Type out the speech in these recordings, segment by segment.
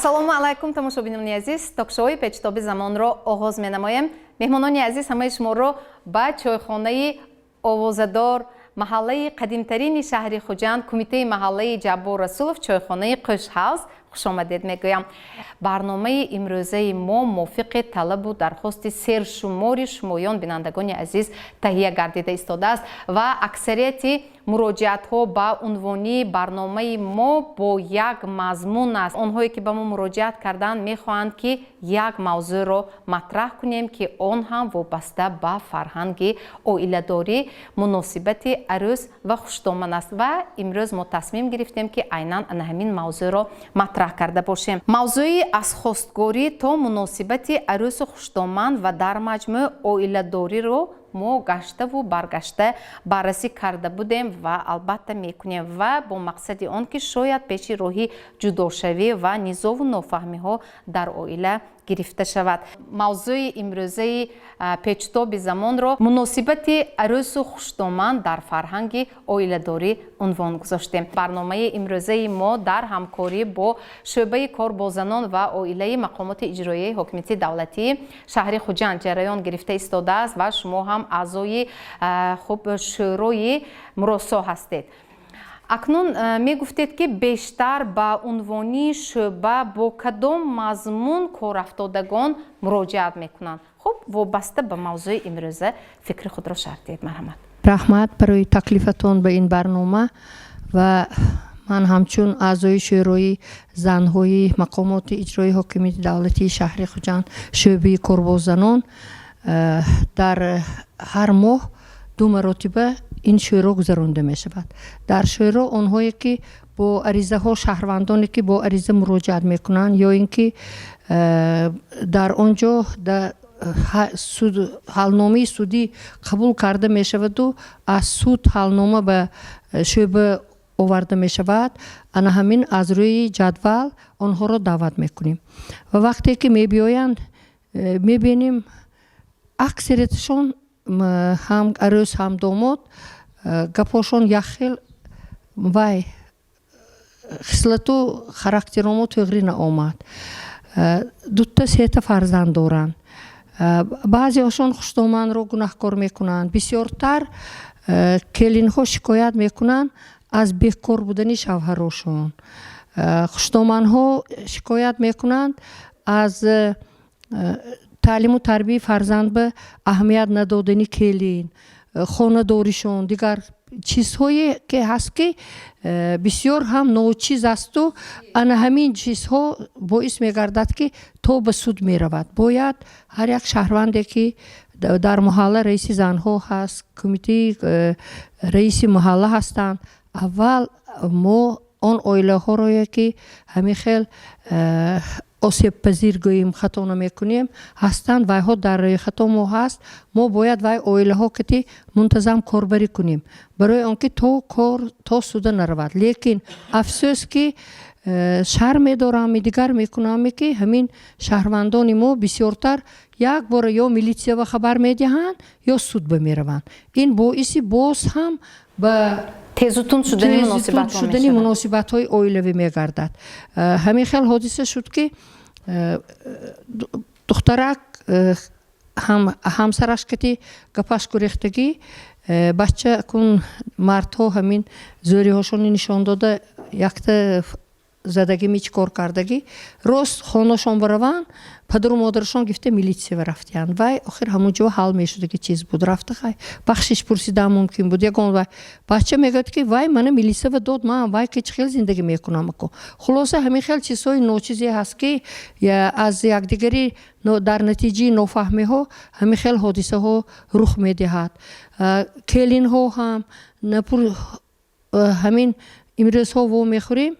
Ассалому алайкум, тамошобинони азиз! Токшоуи «Печутоби замонро» оғоз менамоем. Меҳмонони азиз, ҳамаи шуморо ба чойхонаи овозадор, маҳаллаи қадимтарини шаҳри Хуҷанд, кумитаи маҳаллаи Ҷаббор Расулов, чойхонаи «Қӯшҳавз» хушомадед мегӯям. Барномаи имрӯзаи мо мувофиқи талабу дархости сершумори шумоён, бинандагони азиз, таҳия гардида истодааст ва аксарияти муроҷиатҳо ба унвони барномаи мо бо як мазмун аст. Онҳое ки ба мо муроҷиат карданд, мехоҳанд, ки як мавзӯъро матраҳ кунем, ки он ҳам вобаста ба фарҳанги оиладорӣ, муносибати арӯс ва хушдоман аст. Ва имрӯз мо тасмим гирифтем, ки айнан ана ҳамин мавзӯъро матраҳ карда бошем: мавзӯи аз хостгорӣ то муносибати арӯсу хушдоман ва дар маҷмӯъ оиладориро мо гаштаву баргашта баррасӣ карда будем ва албатта мекунем ва бо мақсади он ки шояд пеши роҳи ҷудошавӣ ва низову нофаҳмиҳо дар оила гирифта шавад. Мавзӯи имрӯзаи «Печутоби замонро» «Муносибати арӯсу хушдоман дар фарҳанги оиладорӣ» унвон гузоштем. Барномаи имрӯзаи мо дар ҳамкорӣ бо шӯъбаи кор бо занон ва оилаи мақомоти иҷроияи ҳокимияти давлатии шаҳри Хуҷанд ҷараён гирифта истодааст ва шумо ҳам аъзои хуб шӯрои муросо ҳастед. Акнун мегуфтед, ки бештар ба унвони шӯъба бо кадом мазмун корафтодагон муроҷиат мекунанд? Хуб, вобаста ба мавзӯи имрӯза фикри худро шарҳ диҳед, марҳамат. Раҳмат барои таклифатон ба ин барнома. Ва ман ҳамчун аъзои шӯрои занҳои мақомоти иҷроии ҳокимияти давлатии шаҳри Хуҷанд, шӯъбаи кор бо занон, дар ҳар моҳ ду маротиба ин шӯро гузаронида мешавад. Дар шӯро онҳое ки бо аризаҳо, шаҳрвандоне ки бо ариза муроҷиат мекунанд ё ин ки дар он ҷо ҳалномаи судӣ қабул карда мешаваду аз суд ҳалнома ба шӯъба оварда мешавад, ана ҳамин аз рӯи ҷадвал онҳоро даъват мекунем. Ва вақте ки мебиёянд, мебинем, аксарияташон, ҳам арӯс, ҳам домод, гапҳошон як хел, вай хислату характеромо туғри наомад, дута сета фарзанд доранд. Баъзеҳошон хушдоманро гунаҳкор мекунанд. Бисёртар келинҳо шикоят мекунанд аз бекор будани шавҳарошон, хушдоманҳо шикоят мекунанд аз таълиму тарбияи фарзанд ба аҳамият надодани келин, хонадоришон, дигар чизҳое ки ҳаст, ки бисёр ҳам ночиз асту ана ҳамин чизҳо боис мегардад, ки то ба суд меравад. Бояд ҳар як шаҳрванде ки дар маҳалла раиси занҳо ҳаст, кумитаи раиси маҳалла ҳастанд, аввал мо он оилаҳорое ки ҳамин хел осебпазир гӯем, хато намекунем, ҳастанд, вайҳо дар рӯйхато мо ҳаст, мо бояд вай оилаҳо кати мунтазам корбарӣ кунем, барои он ки то кор то суда наравад. Лекин афсӯс, ки шарм медорам, дигар мекунам, ки ҳамин шаҳрвандони мо бисёртар як бора ё милитсия хабар медиҳанд, ё суд ба мераванд. Ин боиси боз ҳам ба тезутунд шудани муносибатҳои оилавӣ мегардад. Ҳамин хел ҳодиса шуд, ки духтарак ҳамсараш кати гапаш гурехтагӣ, бача кун мардҳо ҳамин зӯриҳошони нишон дода, якта задагӣ, чӣ кор кардагӣ, рост хонашон бараванд, падару модарашон гифта милитсия рафтиянд. Вай охир ҳамон ҷо ҳал мешудаги чиз буд. Рафта, хай, бахшиш пурсидан мумкин буд. Ягон вай бача мегӯяд, ки вай мана милитсиява дод, ман вай ки чӣ хел зиндагӣ мекунам аку? Хулоса, ҳамин хел чизҳои ночизе ҳаст, ки аз якдигарӣ дар натиҷаи нофаҳмиҳо ҳамин хел ҳодисаҳо рух медиҳад. Келинҳо ҳам ҳамин имрӯзҳо во мехӯрем,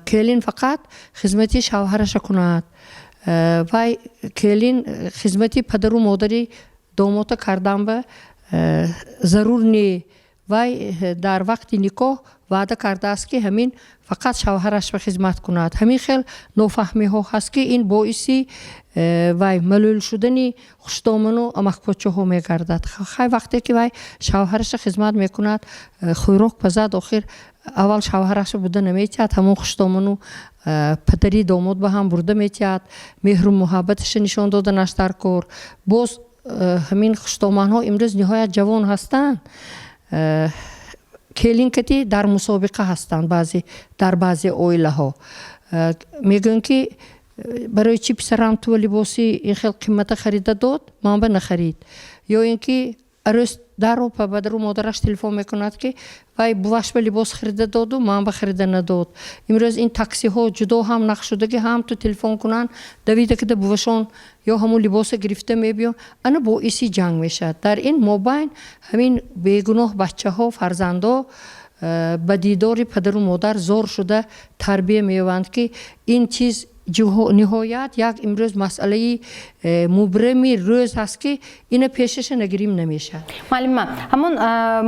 келин фақат хизмати шавҳараша кунад, вай келин хизмати падару модари домота кардан ба зарур не. Вай дар вақти никоҳ ваъда кардааст, ки ҳамин фақат шавҳараш ба хизмат кунад. Ҳамин хел нофаҳмиҳо ҳаст, ки ин боиси вай малул шудани хушдоману амакпочаҳо мегардад. Хай, вақте ки вай шавҳараша хизмат мекунад, хӯрок пазад, охир Аввал шавҳарашо бурда наметиҳад, ҳамон хуштоману падари домод ба ҳам бурда метиҳад, меҳру муҳаббаташа нишон доданаш дар кор. Боз ҳамин хуштоманҳо имрӯз ниҳоят ҷавон ҳастанд, келинкати дар мусобиқа ҳастанд. Баъзе дар баъзе оилаҳо мегӯянд, ки барои чӣ писарам ту либоси ин хел қимата харида дод, ман ба нахарид? Ё ин ки арӯс дарро ба падару модараш телефон мекунад, ки вай буваш ба либос харида доду, ман ба харида надод. Имрӯз ин таксиҳо ҷудо ҳам нақшшудагӣ, ҳам ту телефон кунанд, давида кида бувашон ё ҳамун либоса гирифта мебиён. Ана боиси ҷанг мешавад. Дар ин мобайн ҳамин бегуноҳ бачаҳо, фарзандо ба дидори падару модар зор шуда тарбия меёбанд, ки ин чиз ниҳоят як имрӯз масъалаи мубрами рӯз ҳаст, ки ина пешаша нагирим, намешавад. Муаллима, ҳамон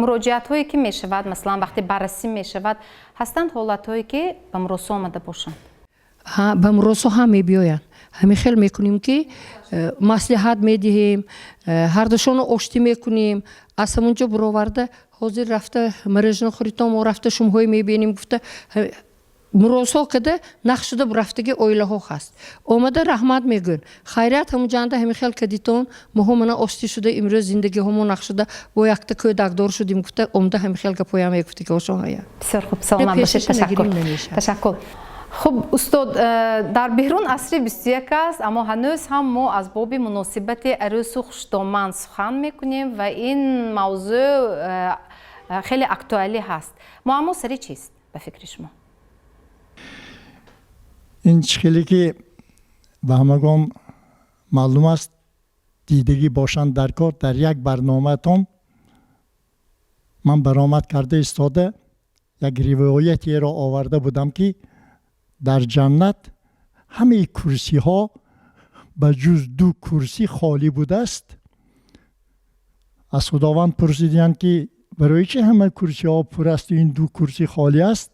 муроҷиатҳое ки мешавад, масалан, вақте баррасӣ мешавад, ҳастанд ҳолатҳое, ки ба муросо омада бошанд? Ба муросо ҳам мебиёянд. Ҳамин хел мекунем, ки маслиҳат медиҳем, ҳардушонро оштӣ мекунем, аз ҳамон ҷо буроварда, ҳозир рафта мороженое хӯритон, мо рафта шумҳое мебинем гуфта, муросо када нақшуда рафтаги оилаҳо ҳаст. Омада раҳмат мегӯянд: хайрият, ҳамун ҷанда ҳамин хел кадитон, моҳо мана оштӣ шуда, имрӯз зиндагиҳомо нақшуда, бо якта кӯдакдор шудим гуфта, омада ҳамин хел гапоям мегуфти ки ошон ҳая. Бисёр хуб, саломат бошед, ташаккур, ташаккур. Хуб, устод, дар берун асри 21 аст, аммо ҳанӯз ҳам мо аз боби муносибати арӯсу хуштоман сухан мекунем ва ин мавзӯъ хеле актуалӣ ҳаст. Муаммо сари чист, ба фикри шумо? Ин чӣ хеле ки ба ҳамагон маълум аст, дидагӣ бошанд дар кор, дар як барномаатон ман баромад карда истода, як ривоятеро оварда будам, ки дар ҷаннат ҳамаи курсиҳо ба ҷуз ду курсӣ холӣ будааст. Аз Худованд пурсидиянд, ки барои чӣ ҳама курсиҳо пур асту ин ду курсӣ холӣ аст?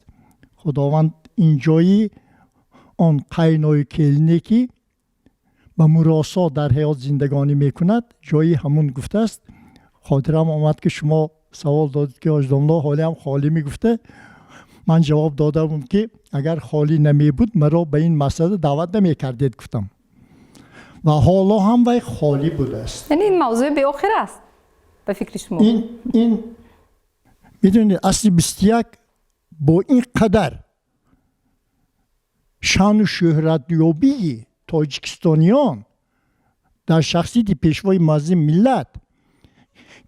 Худованд ин ҷои он қайною келине, ки ба муросо дар ҳаёт зиндагонӣ мекунад, ҷои ҳамун гуфтааст. Хотирам омад, ки шумо савол додед, ки ҳоҷидомло ҳолиам холӣ мегуфта. Ман ҷавоб додам, ки агар холӣ намебуд, маро ба ин масъала даъват намекардед, гуфтам. Ва ҳоло ҳам вай холӣ будааст. Яъне ин мавзӯи беохир аст, ба фикри шумо? Ин медонед, асри 21 бо ин қадар шаъну шӯҳратёбии тоҷикистониён дар шахсияти Пешвои муаззими миллат,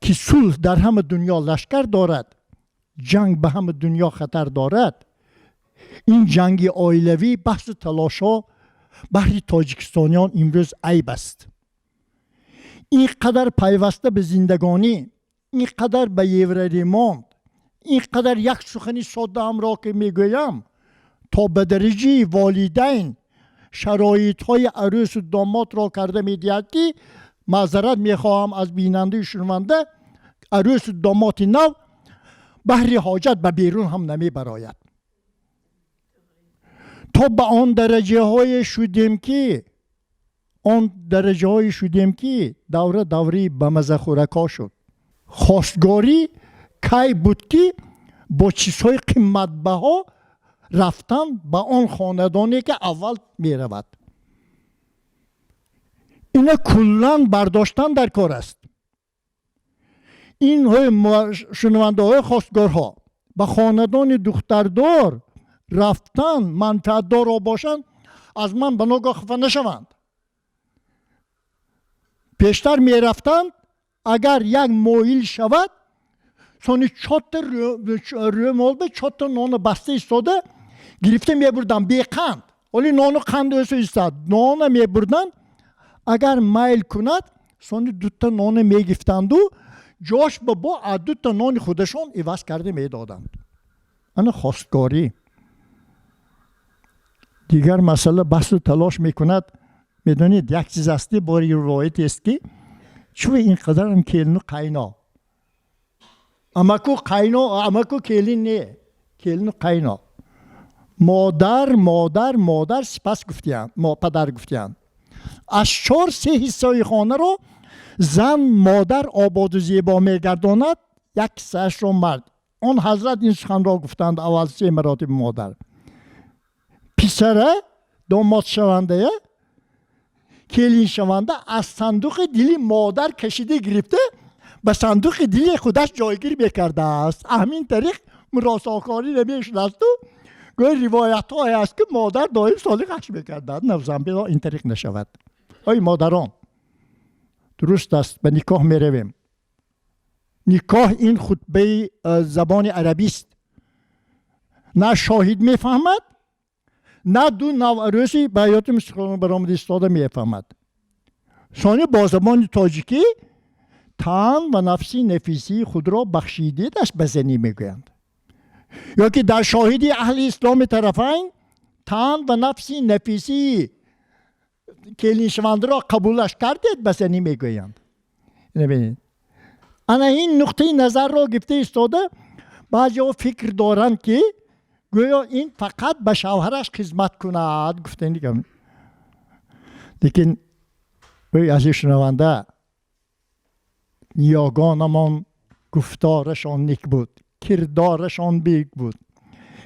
ки сулҳ дар ҳама дунё лашкар дорад, ҷанг ба ҳама дунё хатар дорад, ин ҷанги оилавӣ, баҳсу талошҳо баҳри тоҷикистониён имрӯз айб аст. Ин қадар пайваста ба зиндагонӣ, ин қадар ба евроремонт, ин қадар як сухани соддаамро ки мегӯям, то ба дараҷаи волидайн шароитҳои арӯсу домодро карда медиҳад, ки маъзарат мехоҳам аз бинандаи шунаванда, арӯсу домоти нав баҳри ҳоҷат ба берун ҳам намебарояд. То ба он дараҷаҳое шудем, ки он дараҷаҳое шудем, ки давра давраи ба мазахӯракҳо шуд. Хостгорӣ кай буд, ки бо чизҳои қиматбаҳо рафтан ба он хонадоне, ки аввал меравад. Ина куллан бардоштан дар кор аст. Инҳои шунавандаҳои хостгорҳо ба хонадони духтардор рафтан манфиатдорро бошанд, аз ман ба ногоҳ хафа нашаванд. Пештар мерафтанд, агар як моил шавад, сони чотта рӯмолба чотта нону баста истода гирифта мебурданд беқанд. Оли нону қанд ӯсу истад, нона мебурданд. Агар майл кунад, сони дута нона мегирифтанду ҷош ба бо аз дута нони худашон иваз карда медоданд. Ана хостгорӣ. Дигар масъала баҳсу талош мекунад. Медонед, як чиз асти, бори ривоятест, ки чӯ ин қадарам келину қайно, амаку қайно, амаку келин, не, келину қайно, модар, модар, модар, сипас гуфтиянд, падар гуфтиянд. Аз чор се ҳиссаи хонаро зан, модар ободу зебо мегардонад, як ҳиссаашро мард. Он ҳазрат ин суханро гуфтанд аввал се маротиба модар. Писара домодшавандая келиншаванда аз сандуқи дили модар кашида гирифта ба сандуқи дили худаш ҷойгир мекардааст. Ҳамин тариқ муросокорӣ намешудасту гӯё ривоятҳое аст, ки модар доим соли ғаш мекардад. Навзамбило ин тариқ нашавад. Ой модарон, дуруст аст, ба никоҳ меравем. Никоҳ ин хутбаи забони арабист. На шоҳид мефаҳмад, на ду наварӯси ба ҳаёти мустақилона баромада истода мефаҳмад. Сони бо забони тоҷикӣ тан ва нафси нафисии худро бахшидедаш ба занӣ мегӯянд. Ё ки дар шоҳиди аҳли исломи тарафайн тан ва нафси нафисии келиншавандаро қабулаш кардед ба занӣ мегӯянд. Бинед, ана ин нуқтаи назарро гирифта истода баъзеҳо фикр доранд, ки гӯё ин фақат ба шавҳараш хизмат кунад гуфтани. Лекин ӯй азиз шунаванда, ниёгонамон гуфторашон нек буд, кирдорашон бек буд,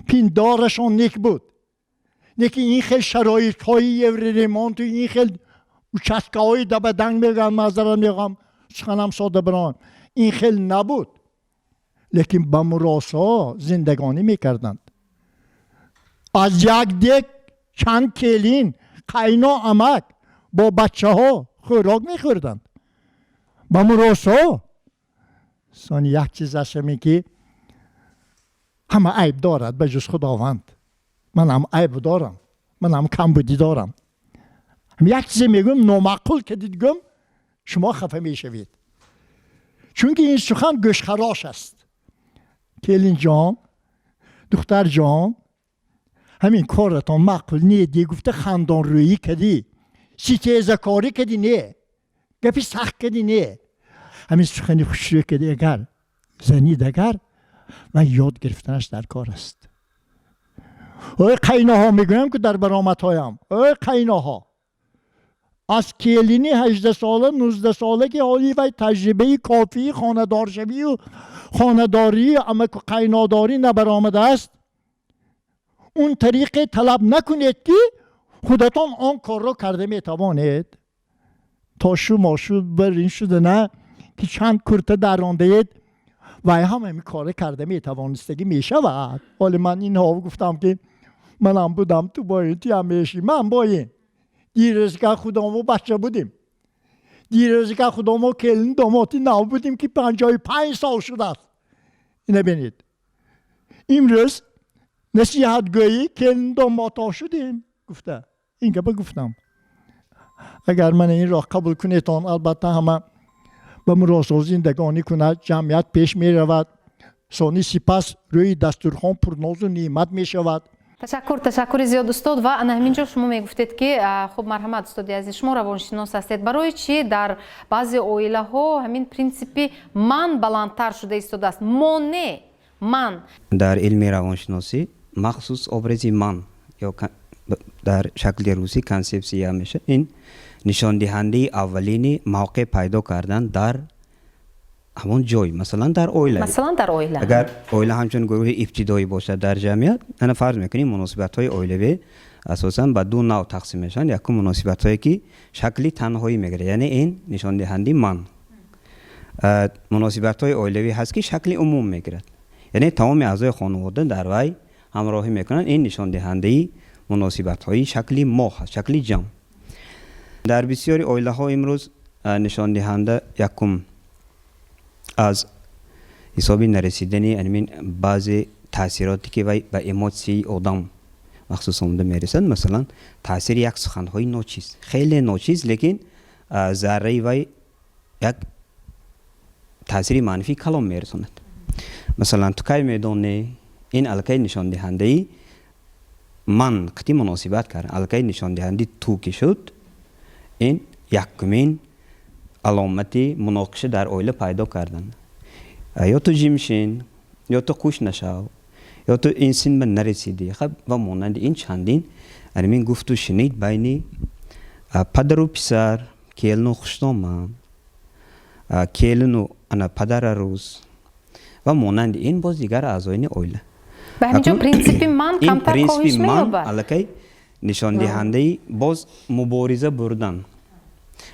пиндорашон нек буд. Лекин ин хел шароитҳои евроремонту ин хел участкаҳои дабаданг мегӯянд, маъзарат мехоҳам, суханам сода барон, ин хел набуд, лекин ба муросо зиндагонӣ мекарданд. Аз як дег чанд келин, қайно, амак бо бачаҳо хӯрок мехӯрданд ба муросо. Сони як чиз аст ҳамин, ки ҳама айб дорад ба ҷуз Худованд. Ман ҳам айб дорам, ман ҳам камбудӣ дорам. Як чизе мегӯям, номаъқул ки дидгӯм, шумо хафа мешавед, чунки ин сухан гӯшхарош аст. Келинҷон, духтарҷон, ҳамин коратон маъқул не ди гуфта хандонрӯӣ кардӣ, ситезакорӣ кардӣ, не гапи сахт кардӣ, не ҳамин сухани хушрӯ кардӣ, агар занид, агар ва ёд гирифтанаш дар кор аст. Ой қайноҳо, мегӯям, ки дар баромадҳоям, ой қайноҳо, аз келини 18-сола, 19-сола, ки ҳоли вай таҷрибаи кофии хонадоршавию хонадорию амаку қайнодорӣ набаромадааст, он тариқе талаб накунед, ки худатон он корро карда метавонед. То шумо шуд бар ин шуда, на ки чанд курта дарондаед, вай ҳам ҳамин корро карда метавонистагӣ мешавад. Ҳоле ман инҳо гуфтам, ки манам будам, ту бо ин, туям мешӣ, ман бо ин. Дирӯзга худамо бача будем, дирӯзга худамо келин домоти нав будем, ки 55 сол шудааст. Ина бинед, имрӯз насиҳатгӯӣ келин домотҳо шудем гуфта ин гапа гуфтам. Агар ман ин роҳ қабул кунедон, албатта, ҳама ба муросо зиндагонӣ кунад, ҷамъият пеш меравад. Сони сипас рӯи дастурхон пурнозу неъмат мешавад. Ташаккур, ташаккури зиёд, устод. Ва ана ҳамин ҷо шумо мегуфтед, ки хуб, марҳамат, устоди азиз, шумо равоншинос ҳастед, барои чӣ дар баъзе оилаҳо ҳамин принсипи ман баландтар шуда истодааст, мо не, ман? Дар илми равоншиносӣ махсус образи ман ё дар шакли русӣ концепсия мешавад. Ин нишондиҳандаи аввалини мавқеъ пайдо кардан дар ҳамон ҷой, масалан, дар оила. Масалан, дар оила. Агар оила ҳамчун гурӯҳи ибтидоӣ бошад дар ҷамъият, ана фарз мекунем, муносибатҳои оилавӣ асосан ба ду навъ тақсим мешаванд. Якум, муносибатҳое ки шакли танҳоӣ мегирад, яъне ин нишондиҳандаи ман. Муносибатҳои оилавӣ ҳаст, ки шакли умум мегирад, яъне тамоми аъзои хонавода дар вай ҳамроҳӣ мекунанд. Ин нишондиҳандаи муносибатҳои шакли мо ҳаст, шакли ҷамъ. Дар бисёри оилаҳо имрӯз нишондиҳанда якум аз ҳисоби нарасидани анмин баъзе таъсироте, ки вай ба эмотсияи одам махсус омада мерасад. Масалан, таъсири як суханҳои ночиз, хеле ночиз, лекин зарраи вай як таъсири манфии калом мерасонад. Масалан, ту кай медонӣ? Ин аллакай нишондиҳандаи ман қити муносибат кард, аллакай нишондиҳандаи ту ки шуд, ин якумин аломати муноқиша дар оила пайдо кардан. Ё ту ҷимшин, ё ту қуш нашав, ё ту ин син ба нарасидӣ ва монанди ин чандин анамин гуфту шунид байни падару писар, келину хушдоман, келину ана падар арӯз. Ва монанди ин боз дигар аъзоини оила. Ба ҳамин ҷо принсипи ман камтар коҳиш меёбад. Аллакай нишондиҳандаи боз мубориза бурдан.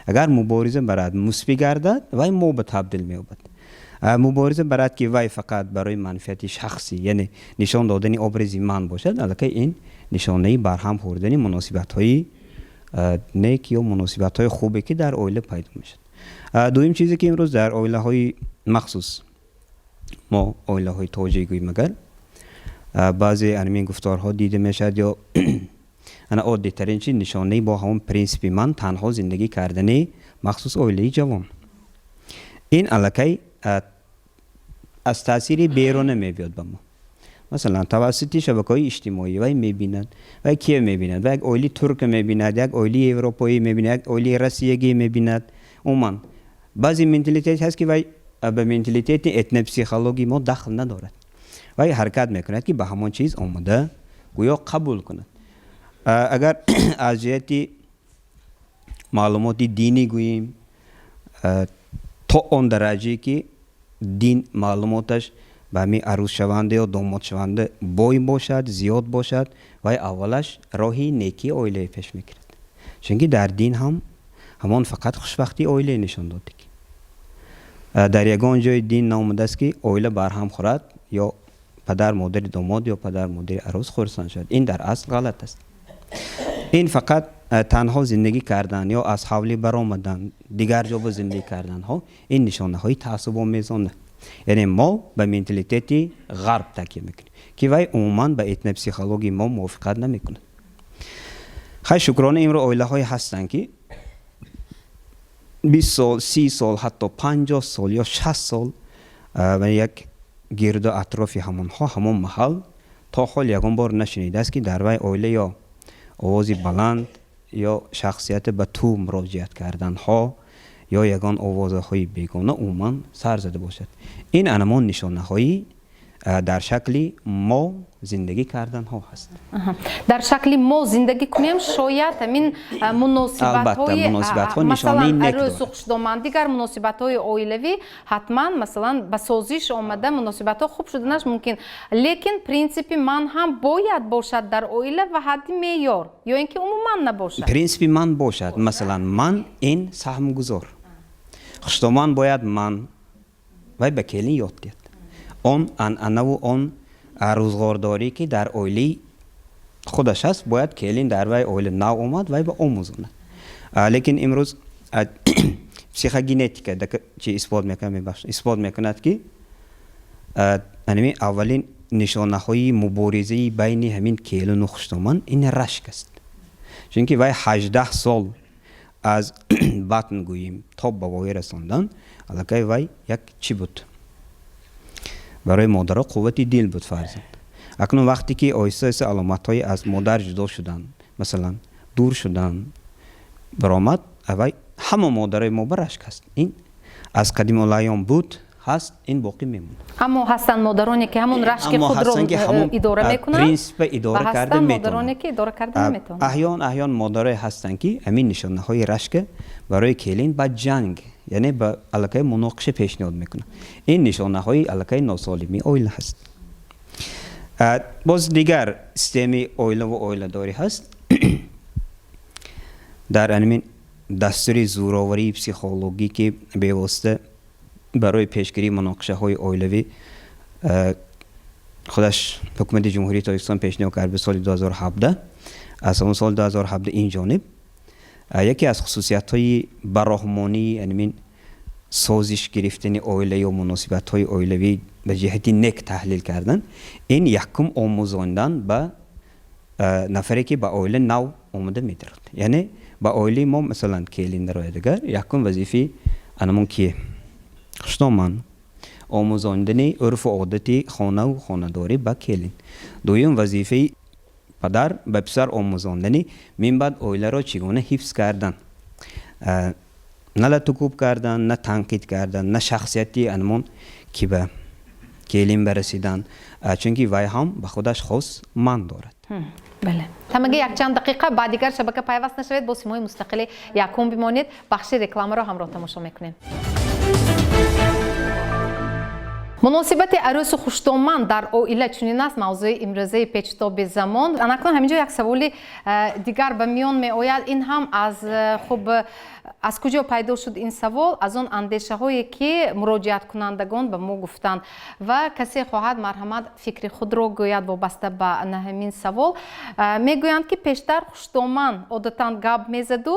Агар мубориза барад мусбӣ гардад, вай мо ба табдил меёбад. Мубориза барад, ки вай фақат барои манфиати шахсӣ, яъне нишон додани образи ман бошад, аллакай ин нишонаи барҳам хӯрдани муносибатҳои нек ё муносибатҳои хубе, ки дар оила пайдо мешавад. Дуюм чизе, ки имрӯз дар оилаҳои, махсус мо оилаҳои тоҷик гӯем, агар баъзе анамин гуфторҳо дида мешавад, ё ана оддитарин чи нишонаи бо ҳамон принсипи ман танҳо зиндагӣ кардани, махсус оилаи ҷавон, ин аллакай аз таъсири беруна мебиёд ба мо. Масалан, тавассути шабакаҳои иҷтимоӣ вай мебинад, вай кия мебинад? Вай як оилаи турка мебинад, як оилаи европоӣ мебинад, як оилаи россиягӣ мебинад. Умуман, баъзе менталитет ҳаст, ки вай ба менталитети этнопсихологии мо дахл надорад. Вай ҳаракат мекунад, ки ба ҳамон чиз омода гӯё қабул кунад. Агар аз ҷиҳати маълумоти динӣ гӯем, то он дараҷае ки дин маълумоташ ба ҳамин арӯсшаванда ё домодшаванда бой бошад, зиёд бошад, вай аввалаш роҳи некии оилае пеш мегирад, чунки дар дин ҳам ҳамон фақат хушбахтии оилае нишон додик. Дар ягон ҷои дин наомадааст, ки оила барҳам хӯрад ё падар модари домод ё падар модари арӯс хурсанд шавад. Ин дар асл ғалат аст. Ин фақат танҳо зиндагӣ кардан ё аз ҳавлӣ баромадан, дигар ҷо ба зиндагӣ карданҳо, ин нишонаҳои таассубомезона, яъне мо ба менталитети ғарб такя мекунем, ки вай умуман ба этнопсихологияи мо мувофиқат намекунад. Хай, шукрона, имрӯз оилаҳое ҳастанд, ки 20 сол, 30 сол, ҳатто 50 сол ё 60 сол як гирду атрофи ҳамонҳо, ҳамон маҳал то ҳол ягон бор нашунидааст, ки дар вай оила ё овози баланд ё шахсияте ба ту муроҷиат карданҳо ё ягон овозаҳои бегона умуман сар зада бошад. Ин анамон нишонаҳои дар шакли мо зиндагӣ карданҳо ҳаст. Дар шакли мо зиндагӣ кунем, шояд ҳамин муносибатҳои, масалан, арӯсу хушдоман, дигар муносибатҳои оилавӣ ҳатман, масалан, ба созиш омада, муносибатҳо хуб шуданаш мумкин, лекин принсипи ман ҳам бояд бошад дар оила ва ҳадди меъёр ё ин ки умуман набошад? Принсипи ман бошад. Масалан, ман ин саҳмгузор, хушдоман бояд ман, вай ба келин ёд диҳад он анъанаву он рӯзғордорӣ, ки дар оилаи худаш аст, бояд келин дар вай оила нав омад, вай ба омӯзонад. Лекин имрӯз психогенетика чи исбот мекунад, мебахшед, исбот мекунад, ки анами аввалин нишонаҳои муборизаи байни ҳамин келину хушдоман ин рашк аст, чунки вай 18 сол аз батн гӯем то ба воя расондан, аллакай вай як чӣ буд барои модаро, қуввати дил буд фарзанд. Акнун вақте ки оҳиста оҳиста аломатҳои аз модар ҷудо шудан, масалан, дур шудан баромад, вай ҳама модарои мо ба рашк аст. Ин аз қадимулайём буд, ҳаст, ин боқӣ мемонад. Аммо ҳастанд модароне, ки ҳамон рашки худро идора мекунанд, принсипа идора карда. Модароне, ки идора карда наметавонанд. Аҳён аҳён модарое ҳастанд, ки ҳамин нишонаҳои рашка барои келин ба ҷанг, яъне ба аллакай муноқиша пешниҳод мекунад. Ин нишонаҳои аллакай носолимии оила ҳаст. Боз дигар системаи оилаву оиладорӣ ҳаст. Дар анамин дастури зӯроварии психологӣ, ки бевосита барои пешгирии муноқишаҳои оилавӣ худаш ҳукумати Ҷумҳурии Тоҷикистон пешниҳод кард ба соли 2017, аз ҳамон соли 2017 ин ҷониб яке аз хусусиятҳои бароҳмонии анамин созиш гирифтани оила ё муносибатҳои оилавӣ ба ҷиҳати нек таҳлил кардан, ин якум омӯзондан ба нафаре, ки ба оила нав омода медарад, яъне ба оилаи мо, масалан, келин дарояд, агар якум вазифаи анамон кие, хушдоман, омӯзондани урфу одати хонаву хонадорӣ ба келин. Дуюм вазифаи падар ба писар омӯзондани минбаъд оиларо чӣ гуна ҳифз кардан, на латукӯб кардан, на танқид кардан, на шахсияти анамон ки ба келин барасидан, чунки вай ҳам ба худаш хос ман дорад. Бале, ҳамагӣ якчанд дақиқа ба дигар шабака пайваст нашавед, бо симои мустақили якум бимонед. Бахши рекламаро ҳамроҳ тамошо мекунем. Муносибати арӯсу хуштоман дар оила чунин аст, мавзӯи имрӯзаи Печутоби замон. Анакнун ҳаминҷо як саволи дигар ба миён меояд. Ин ҳам аз хуб, аз куҷо пайдо шуд ин савол? Аз он андешаҳое, ки муроҷиаткунандагон ба мо гуфтанд, ва касе хоҳад, марҳамат, фикри худро гӯяд вобаста ба ҳамин савол. Мегӯянд, ки пештар хуштоман одатан гап мезаду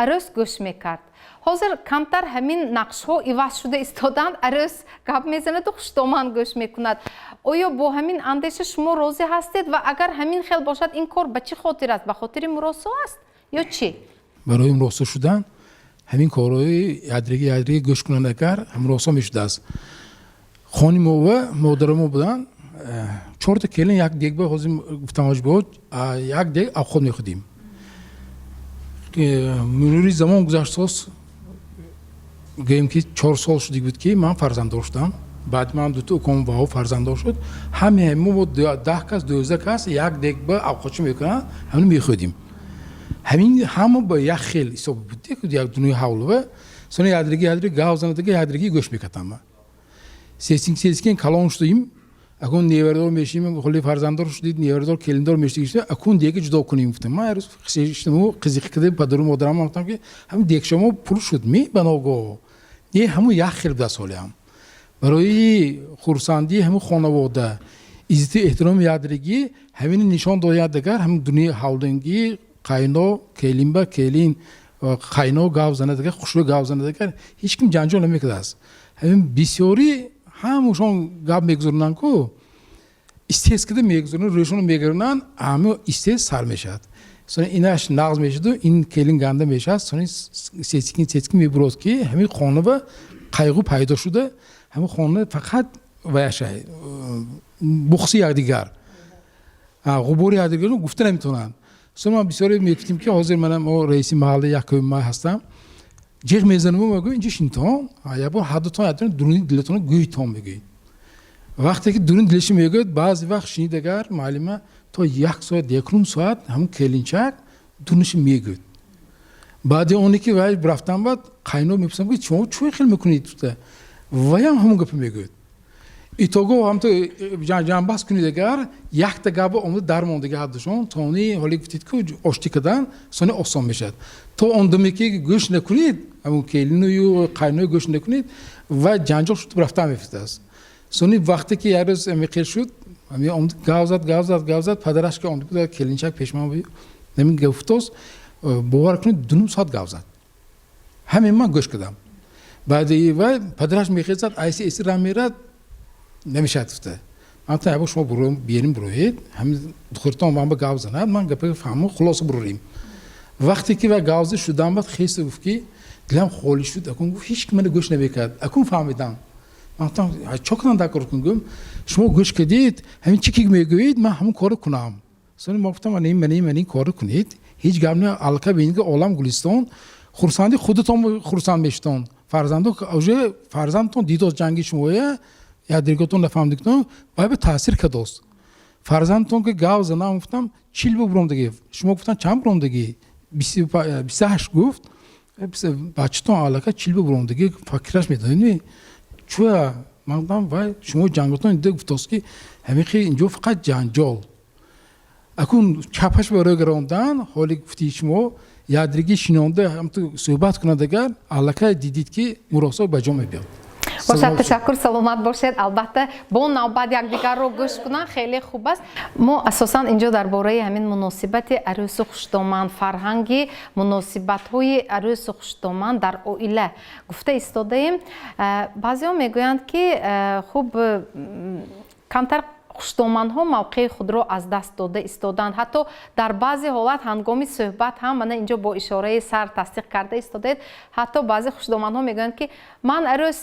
арӯс гӯш мекард. Ҳозир камтар ҳамин нақшҳо иваз шуда истоданд: арӯс гап мезанаду хуштоман гӯш мекунад. Оё бо ҳамин андеша шумо розӣ ҳастед ва агар ҳамин хел бошад, ин кор ба чӣ хотир аст? Ба хотири муросо аст ё чӣ? Барои муросо шудан ҳамин корҳои ядриги ядриги гӯш кунанд, агар муросо мешудааст. Хони мова модарамо буданд чорта келин, як дег ба, ҳозир гуфтам, бо як дег авқот мехӯрдем. Мурури замон гузаштост, гӯем, ки 4 сол шудик буд, ки ман фарзанддор шудам. Баъд ман дута уком ваҳо фарзанддор шуд. Ҳаме мо 10 кас, 12 кас як дег ба авқотчӣ мекунанд, ҳамин мехӯрдем. Ҳамин ҳама ба як хел ҳисоб буд, як дунои ҳавлува. Сони ядриги ядриги гав занадига, ядриги гӯш мекардам. Сесин сескен калон шудем, акун неварадор мешим, холи фарзанддор шудид, неварадор, келиндор мешудид, акун дега ҷудо кунем, гуфтам. Ман рӯз шиштаму қизиқи кида падару модарам гуфтам, ки ҳамин дегшамо пур шуд ми ба ногоҳ. Не, ҳамун як хел буда. Солиам барои хурсандии ҳамин хонавода, иззату эҳтироми ядригӣ ҳамин нишон дояд. Дагар ҳамин дунои ҳавлингӣ қайно келинба келин қайно гав занад, дагар хушрӯ гав занад, дагар ҳеҷ ким ҷанҷол намекардааст. Ҳамин бисёрӣ ҳамашон гап мегузаронанд ку, истес кида мегузаронанд, рӯшонро мегиронанд, ҳама истес сар мешавад. Сони инаш нағз мешаду ин келин ганда мешавад. Сони сетикин сетикин мебурод, ки ҳамин хона ба қайғу пайдо шуда, ҳамин хона фақат ваяша буғзи якдигар, ғубори якдигарро гуфта наметавонанд. Со ман бисёре мегуфтем, ки ҳозир мана мо раиси маҳаллаи 1 Май ҳастам, ҷиғ мезанам, мегӯям: «Инҷо шинтон, якбор ҳардутон дуруни дилатонро гӯйтон», мегӯед. Вақте ки дуруни дилашо мегӯяд, баъзе вақт шинид, агар муаллима, то як соат, 1.5 соат ҳамун келинчак дуруниша мегӯяд. Баъди оне ки вай рафтан, баъд қайно мепурсам, ки шумо чӯ хел мекунед? Ваям ҳамун гапа мегӯяд. Итого ҳамто ҷамъбаст кунед, агар якта гапа омада дармондага ҳардушон, тони ҳоли гуфтед, ку оштӣ кардан сони осон мешавад. То он даме ки гӯш накунед, ҳамун келиную қайное гӯш накунед, ва ҷанҷол шуд, рафтан мефитааст. Сони вақте ки як рӯз амиқел шуд, гав зад, гав зад, гав зад, падараш ки омда буд, келинчак пешман намин гуфтост, бовар кунед, 2.5 соат гав зад, ҳамин ман гӯш кардам. Баъди вай падараш мехезад, айси эси ра мерад, намешавад, гуфта. Ман гуфтам: «Ябо, шумо берин буроед, ҳамин духтуртон ман ба гав занад, ман гапа фаҳму хулоса бурорем». Вақте ки вай гавза шудан, баъд хеста гуфт, ки дилам холӣ шуд акун, гуфт, ҳеч ки мана гӯш намекард, акун фаҳмидам. Ман гуфтам: «Чо кунам, дакор кун?» Гӯм: «Шумо гӯш кардед, ҳамин чӣ ки мегӯед, ман ҳамун корро кунам». Сони мо гуфтам: «Мана ин, мана ин, мана ин корро кунед, ҳеҷ гап не, аллакай бинед, ки олам гулистон, хурсанди худатон хурсанд мешудон, фарзандо уже фарзандтон дидост, ҷанги шумоя якдигартон нафаҳмидикто, вай ба таъсир кардост фарзандтон, ки гав занам». Гуфтам: «40 ба буромдагӣ». Шумо гуфтам: «Чанд буромдагӣ?» 28, гуфт. Бачатон аллакай 40 ба буромдагӣ, фикраш медонед чӯя. Ман гуфтам: «Вай шумо ҷанготон дида гуфтост, ки ҳамихи инҷо фақат ҷанҷол». Акун чапаш ба рӯ гарондан, ҳоли гуфти шумо, якдиги шинонда ҳамту суҳбат кунад, агар аллакай дидид, ки муросо ба ҷо мебиёд. Бошад, ташаккур, саломат бошед. Албатта, бо навбат якдигарро гӯш кунанд, хеле хуб аст. Мо асосан инҷо дар бораи ҳамин муносибати арӯсу хуштоман, фарҳанги муносибатҳои арӯсу хуштоман дар оила гуфта истодаем. Баъзеҳо мегӯянд, ки хуб, камтар хуштоманҳо мавқеи худро аз даст дода истоданд. Ҳатто дар баъзе ҳолат ҳангоми суҳбат ҳам, мана инҷо бо ишораи сар тасдиқ карда истодаед, ҳатто баъзе хуштоманҳо мегӯянд, ки ман арӯс,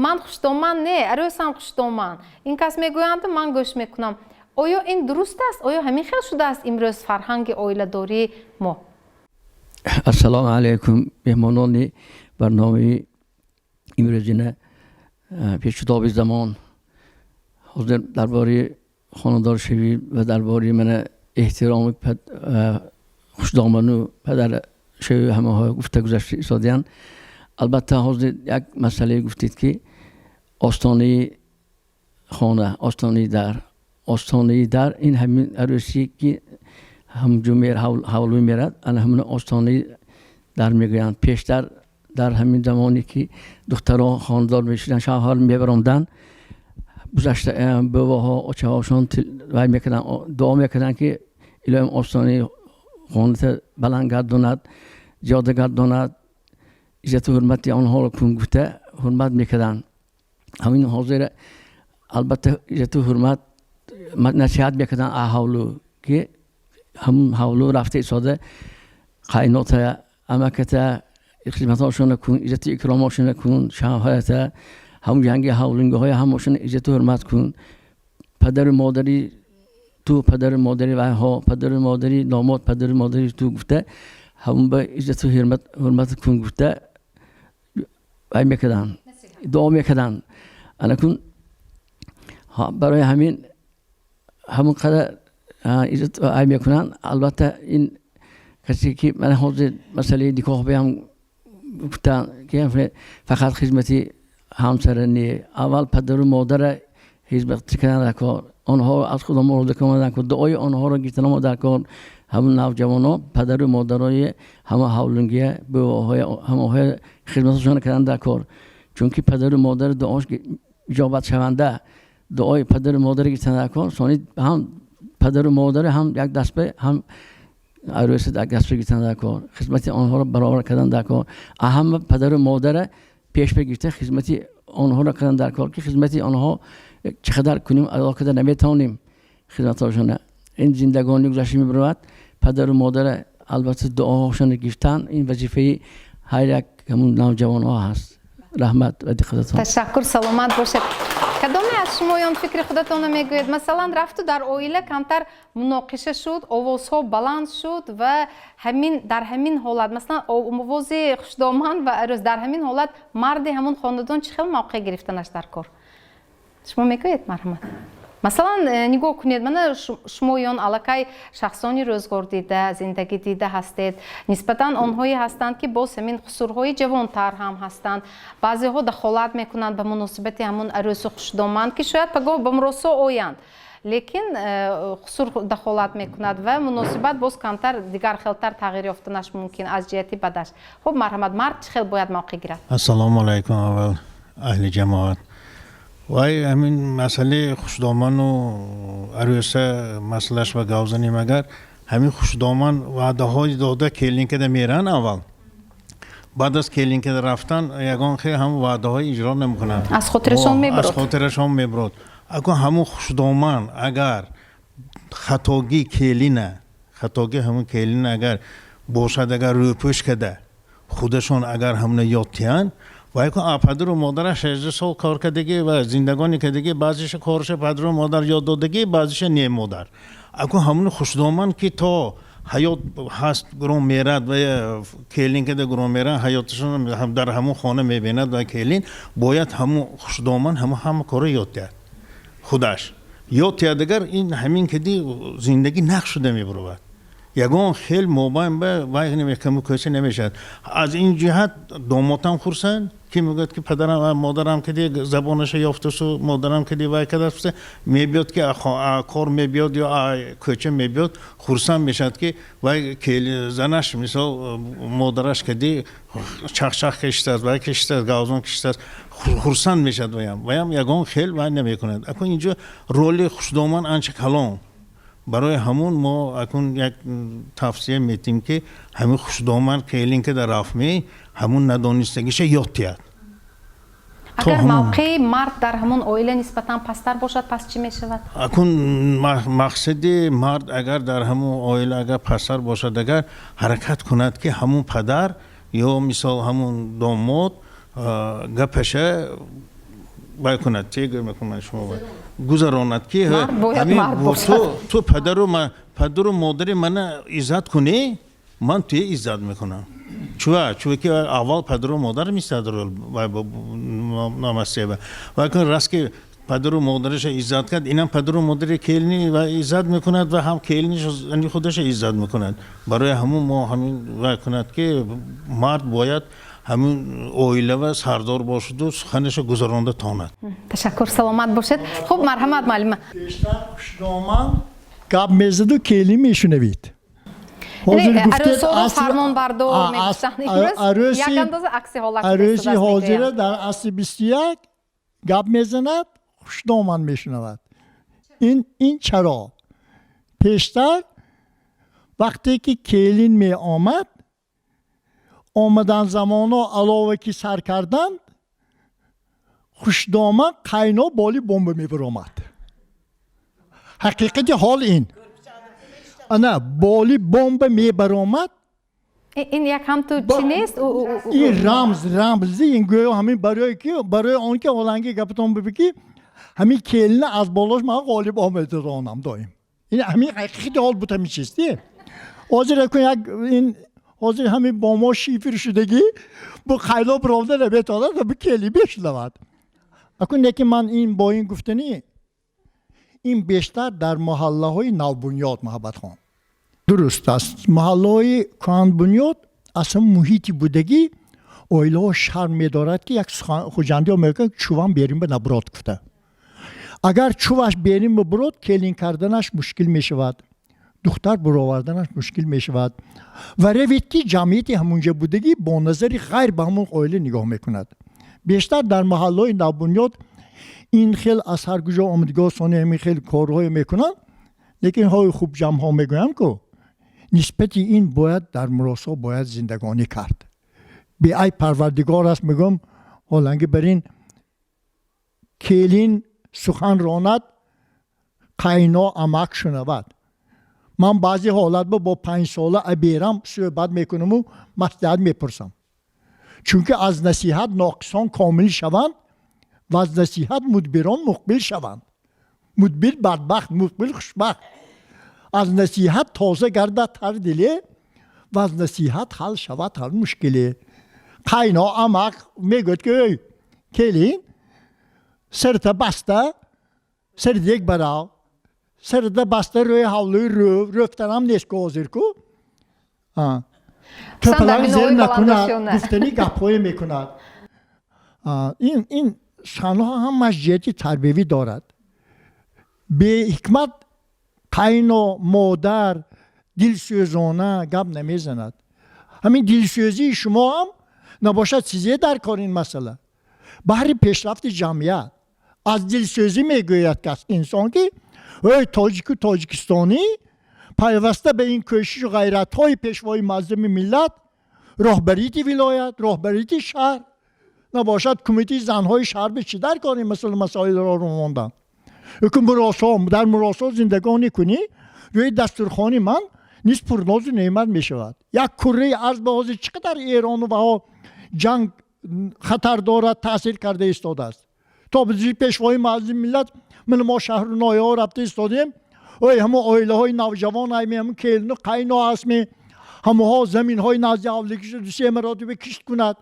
ман хуштоман не, арӯсам хуштоман, ин кас мегӯянд, ман гӯш мекунам. Оё ин дуруст аст? Оё ҳамин хел шудааст имрӯз фарҳанги оиладории мо? Ассалому алайкум, меҳмонони барномаи имрӯзина Печутоби замон. Ҳозир дар бораи хонадоршавӣ ва дар бораи мана эҳтироми хушдоману падаршавӣ ҳамаҳо гуфта гузашта истодиянд. Албатта, ҳозир як масъалае гуфтед, ки остонаи Хона, остонаи дар, остонаи дар ин ҳамин арӯсӣ, ки ҳамҷо ҳавлӯ мерад, ана ҳамин остонаи дар мегӯянд. Пештар, дар ҳамин замоне ки духтаро хонадор мешуданд, шавҳар мебаромданд, гузашта бувоҳо, очаҳошон вай мекарданд, дуо мекарданд, ки илоҳим остонаи хоната баланд гардонад, зиёда гардонад, иззату ҳурмати онҳоро кун гуфта ҳурмат мекарданд. Ҳамин ҳозир албатта иззату ҳурмат насиҳат мекарданд ҳавлу, ки ҳамун ҳавлу рафта истода қайнота, амаката хизматҳошона кун, иззату икромошона кун, шавҳарата, ҳамун янги ҳавлунгиҳоя ҳамошона иззату ҳурмат кун, падару модари ту, падару модари вайҳо, падару модари домод, падару модари ту гуфта, ҳамун ба иззату ҳурмат кун гуфта вай мекарданд, дуо мекарданд. Анакун барои ҳамин ҳамон қадар иззат ай мекунанд. Албатта, ин касе ки мана ҳозир масъалаи никоҳ биам гуфтанд, ки фақат хизмати ҳамсара не, аввал падару модара хизмат кардан дар кор, онҳо аз худо мурод омадан, дуои онҳоро гирифтан омад дар кор. Ҳамун навҷавоно падару модарои ҳама ҳавлунгия, бувоҳои ҳамаҳои хизматашон кардан дар кор, чунки падару модар дуош иҷобатшаванда, дуои падару модаре гирифтан дар кор. Сони ҳам падару модаре ҳам як дастба, ҳам арӯса як дастба гирифтан дар кор, хизмати онҳоро баробар кардан дар кор, ҳама падару модара пеш бигирифта хизмати онҳоро кардан дар кор, ки хизмати онҳо чӣ қадар кунем, адо карда наметавонем хизматҳошона. Ин зиндагонӣ гузашта мебарояд. Падару модара албатта дуоҳошона гирифтан ин вазифаи ҳар як ҳамун навҷавонҳо ҳаст. Раҳмат ва диққататон. Ташаккур, саломат бошед. Кадоме аз шумоён фикри худатонро мегӯед? Масалан, рафту дар оила камтар муноқиша шуд, овозҳо баланд шуд ва ҳамин дар ҳамин ҳолат, масалан, овози хушдоман ва арӯс, дар ҳамин ҳолат марди ҳамун хонадон чӣ хел мавқеъ гирифтанаш дар кор? Шумо мегӯед, марҳамат. Масалан, нигоҳ кунед, мана шумоён аллакай шахсони рӯзғор дида, зиндагӣ дида ҳастед. Нисбатан онҳое ҳастанд, ки боз ҳамин хусурҳои ҷавонтар ҳам ҳастанд. Баъзеҳо дахолат мекунанд ба муносибати ҳамун арӯсу хушдоман, ки шояд пагоҳ ба муросо оянд, лекин хусур дахолат мекунад ва муносибат боз камтар дигархелтар тағйир ёфтанаш мумкин аз ҷиҳати бадаш. Хуб, марҳамат, мард чӣ хел бояд мавқеъ гирад? Ассалому алайкум, аввал аҳли ҷамоат. Вай, ҳамин масъалаи хушдоману арӯса масъалаш ба гап занем. Агар ҳамин хушдоман ваъдаҳои дода келинкада меран, аввал баъд аз келинкада рафтан ягон хел ҳам ваъдаҳои иҷро намекунанд. Аз хотирашон мебурод. Аз хотирашон мебурод. Акун ҳамун хушдоман агар хатогӣ келина, хатогӣ ҳамун келина агар бошад, агар рӯпӯш када худашон агар ҳамуна ёд тиҳанд, вай кун падару модараш 16 сол кор кардагӣ ва зиндагонӣ кардагӣ, баъзеша корша падару модар ёд додагӣ, баъзеша не модар. Акун ҳамуни хушдоман ки то ҳаёт ҳаст гурон мерад ва келин када гурон мерад, ҳаёташон дар ҳамун хона мебинад ва келин бояд ҳамун хушдоман ҳамун ҳама корро ёд диҳад, худаш ёд диҳад. Агар ин ҳамин кади зиндагӣ нақш шуда мебуровад, ягон хел мобайн ба вай каму кӯса намешавад. Аз ин ҷиҳат домотам хурсанд, ки мегӯяд, ки падарам, модарам кади забонаша ёфтасу модарам кади вай кадааст. Мебиёд, ки кор мебиёд ё кӯча мебиёд, хурсанд мешавад, ки вай занаш, мисол, модараш кади чахчах кашидааст, вай кашидааст, гавзон кашидааст, хурсанд мешавад. Ваям ягон хел вай намекунад. Акун инҷо роли хушдоман анча калон. Барои ҳамун мо акун як тавсия метем, ки ҳамин хушдоман келин ки дар рафтмӣ, ҳамун надонистагиша ёд диҳад. Агар мавқеи мард дар ҳамон оила нисбатан пасттар бошад, пас чӣ мешавад? Акун мақсади мард агар дар ҳамун оила агар пасттар бошад, агар ҳаракат кунад, ки ҳамун падар ё мисол ҳамун домод гапаша вай кунад, че мекунад, шумо гузаронад, ки ту падару модари мана иззат кунӣ, ман туя иззат мекунам. Чува чуваки аввал падару модар намасеба ва кун раст, ки падару модараша иззат кард, инам падару модари келини ва иззат мекунад ва ҳам келини худаша иззат мекунад. Барои ҳамун мо ҳамин вай кунад, ки мард бояд Ҳамин оила ва сардор бошаду суханаша гузаронда тонад. Ташаккур, саломат бошед. Хуб, марҳамат, муаллима. Бештар хушдоман гап мезаду, келин мешунавид. Арӯсоро фармонбардор мегуфтанд, имрӯз як андоза акси ҳолат. Арӯси ҳозира дар асри 21 гап мезанад, хушдоман мешунавад. Ин чаро? Пештар вақте ки келин меомад, омадан замоно алова ки сар карданд, хушдоман қайно боли бомба мебаромад. Ҳақиқати ҳол ин, ана боли бомба мебаромад. Ин як ҳамту чӣ нест? Ин рамз, рамзи ин гӯё ҳамин барои ки, барои он ки оланги гапатон биби ки ҳамин келина аз болош ман ғолиб омедонам доим. Ин ҳамин ҳақиқати ҳол буд, ҳамин чиз ди. Ҳозир акун як ин ҳозир ҳамин бомо шифр шудагӣ, бу қайло бировда наметавонад, бу кели мешунавад. Акун лекин ман ин бо ин гуфтанӣ, ин бештар дар маҳаллаҳои навбунёд, Муҳаббатхон, дуруст аст. Маҳаллаҳои кӯҳанбунёд аз ҳам муҳити будагӣ, оилаҳо шарм медорад, ки як хуҷандиҳо мегӯянд, чувам берин ба набурод гуфта. Агар чуваш берин ба бурод, келин карданаш мушкил мешавад, духтар буроварданаш мушкил мешавад ва ревед ки ҷамъияти ҳамунҷа будагӣ бо назари ғайр ба ҳамон оила нигоҳ мекунад. Бештар дар маҳаллаҳои навбунёд ин хел аз ҳар куҷо омадгоҳ сони ҳамин хел корҳое мекунанд. Лекин ҳои хуб ҷамъҳо мегӯям, ку нисбати ин бояд дар муросо бояд зиндагонӣ кард. Беайб Парвардигор аст, мегӯям, ҳоланги бар ин келин сухан ронад, қайно амак шунавад. Ман баъзе ҳолат бо 5-сола аберам суҳбат мекунаму маслиҳат мепурсам, чунки аз насиҳат ноқисон комил шаванд ва аз насиҳат мудбирон муқбил шаванд. Мудбир бадбахт, муқбил хушбахт. Аз насиҳат тоза гардад ҳар диле ва аз насиҳат ҳал шавад ҳар мушкиле. Қайно амак мегӯяд, ки эй келин, сарта баста сари дег барав, сарта баста рӯи ҳавлӯи рӯв рӯфтанам нест ку ҳозир ку тӯпалак зер накунад гуфтани гапҳое мекунад. Ин суханҳо ҳамаш ҷиҳати тарбиявӣ дорад. Беҳикмат қайно модар дилсӯзона гап намезанад. Ҳамин дилсӯзии шумо ҳам набошад, чизе дар кор. Ин масъала баҳри пешрафти ҷамъият аз дилсӯзӣ мегӯяд кас инсон, ки эй тоҷику тоҷикистонӣ, пайваста ба ин кӯшишу ғайратҳои Пешвои муаззами миллат, роҳбарияти вилоят, роҳбарияти шаҳр набошад, кумитаи занҳои шаҳр, бе чӣ дар кор ин масъала масоилро ромондан. Ҳукм муросо, дар муросо зиндагонӣ кунӣ, рӯи дастурхони ман низ пурнозу неъмат мешавад. Як курраи арз ба ҳозир чӣ қадар Эрону ваҳо ҷанг хатар дорад, таъсир карда истодааст. То Пешвои муаззами миллат ман мо шаҳру ноҳияҳо рафта истодем, ой, ҳамо оилаҳои навҷавон айми, ҳамо келину қайно ҳастми, ҳамоҳо заминҳои назди ҳавлигиша дусе маротиба кишт кунад,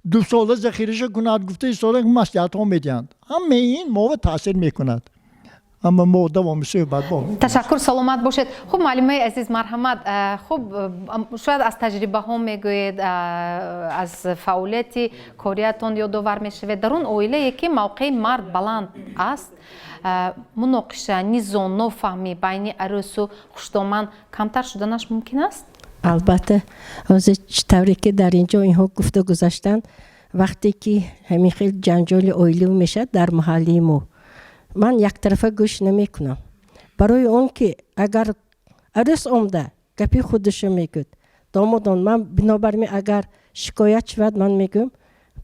2 сола захираша кунад гуфта истода, маслиҳатҳо медиҳанд. Ҳамаи ин мова таъсир мекунад. Аммо мо давоми суҳбат бо Ташаккур, саломат бошед. Хуб, муаллимаи азиз, марҳамат. Хуб, шояд аз таҷрибаҳо мегӯед, аз фаъолияти кориятон ёдовар мешавед. Дар он оилае ки мавқеи мард баланд аст, муноқиша, низоъ, нофаҳмӣ байни арӯсу хушдоман камтар шуданаш мумкин аст? Албатта, ҳозир чӣ тавре ки дар ин ҷо инҳо гуфта гузаштанд, вақте ки ҳамин хел ҷанҷоли оилавӣ мешавад дар маҳаллии мо, ман яктарафа гӯш намекунам, барои он ки агар арӯс омда гапи худашо мегӯяд, домодон ман бинобар ин агар шикоят шавад, ман мегӯям,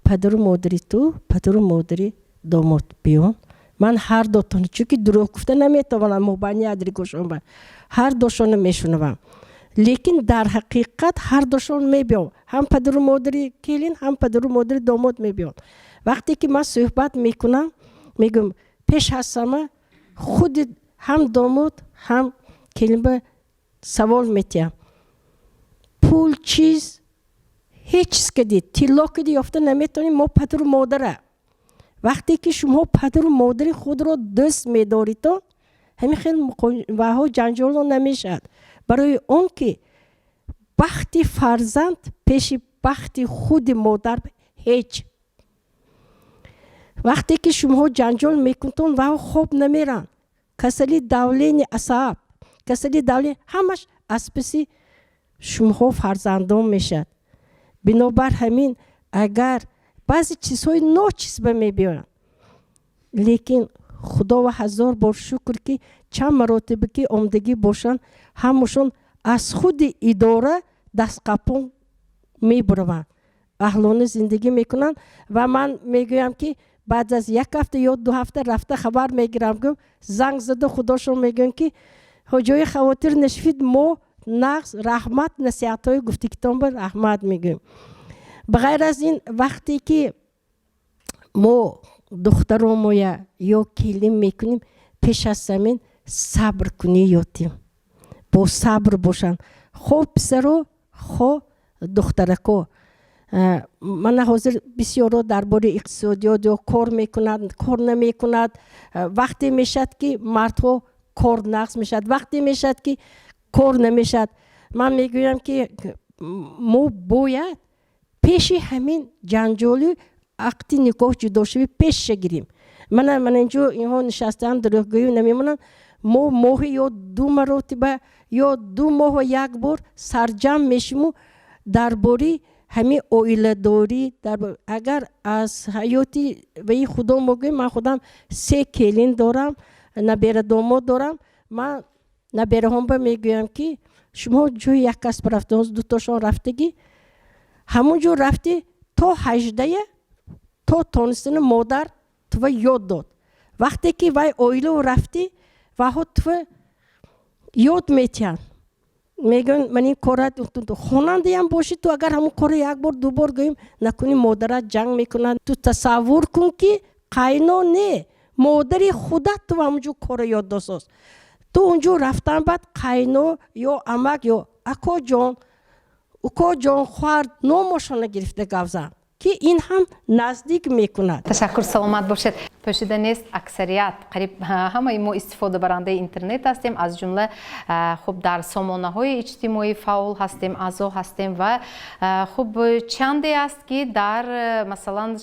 падару модари ту, падару модари домод биён, ман ҳар дотон, чунки дурӯғ гуфта наметавонам, мобайни ядригошонба ҳар дошонро мешунавам. Лекин дар ҳақиқат ҳар дошон мебиён, ҳам падару модари келин, ҳам падару модари домод мебиён. Вақте ки ман суҳбат мекунам, мегӯям, пеш аз ҳама худи ҳам домод, ҳам келинба савол метиҳам: пул, чиз, ҳеҷ чиз кади, тилло кади ёфта наметавонем мо падару модара. Вақте ки шумо падару модари худро дӯст медоритон, ҳамин хел ваҳо ҷанҷоло намешавад, барои он ки бахти фарзанд пеши Бахти худи модар ҳеҷ. Вақте ки шумоҳо ҷанҷол мекунтон, ва хоб намеранд, касали давление асаб, касали давление, ҳамаш аз паси шумоҳо, фарзандон, мешавад. Бинобар ҳамин, агар баъзе чизҳои ночиз ба мебиёянд, лекин Худова ҳазор бор шукр, ки чанд маротиба ки омдагӣ бошанд, ҳамашон аз худи идора дастқапон мебураванд, аҳлона зиндагӣ мекунанд. Ва ман мегӯям, ки баъд аз як ҳафта ё 2 ҳафта рафта хабар мегирам, гӯм, занг зада худошон мегӯям, ки ҷои хавотир нашавед, мо нағз, раҳмат, насиҳатҳои гуфтигитон ба раҳмат мегӯем. Ба ғайр аз ин, вақте ки мо духтаромоя ё келин мекунем, пеш аз ҳамин сабр кунӣ ёдтем, бо сабр бошанд, хо писаро, хо духтарако. Мана ҳозир бисёро дар бораи иқтисодиёт ё кор мекунад, кор намекунад. Вақте мешавад, ки мардҳо кор нағз мешавад, вақте мешавад, ки кор намешавад. Ман мегӯям, ки мо бояд пеши ҳамин ҷанҷоли ақди никоҳ, ҷудошавӣ пешша гирем. Мана инҷо инҳо нишастаанд, дурӯғгӯӣ намемонанд. Мо моҳи ё ду маротиба ё 2 моҳ як бор сарҷамъ мешиму дар бораи ҳамин оиладорӣ. Агар аз ҳаёти ваи худо мо гӯем, ман худам се келин дорам, наберадомод дорам. Ман набераҳомба мегӯям, ки шумо ҷои як кас рафта, дутошон рафтагӣ, ҳамон ҷо рафтӣ, то 18-я то тонистани модар тува ёд дод. Вақте ки вай оилаву рафтӣ, ваҳо тува ёд метиҳанд, мегӯянд: «Ман ин кора хонандаям бошӣ, ту агар ҳамон корро як бор, ду бор гӯем накунӣ, модарат ҷанг мекунад». Ту тасаввур кун, ки қайно не, модари худат ту ҳамонҷо корро ёд досост. Ту унҷо рафтан баъд қайно ё амак ё акоҷон, укоҷон, хоҳар номошона гирифта гап зан, ки ин ҳам наздик мекунад. Ташаккур, саломат бошед. Пӯшида нест, аксарият, қариб ҳамаи мо истифодабарандаи интернет ҳастем, аз ҷумла хуб, дар сомонаҳои иҷтимоӣ фаъол ҳастем, аъзо ҳастем. Ва хуб, чанде аст, ки дар, масалан,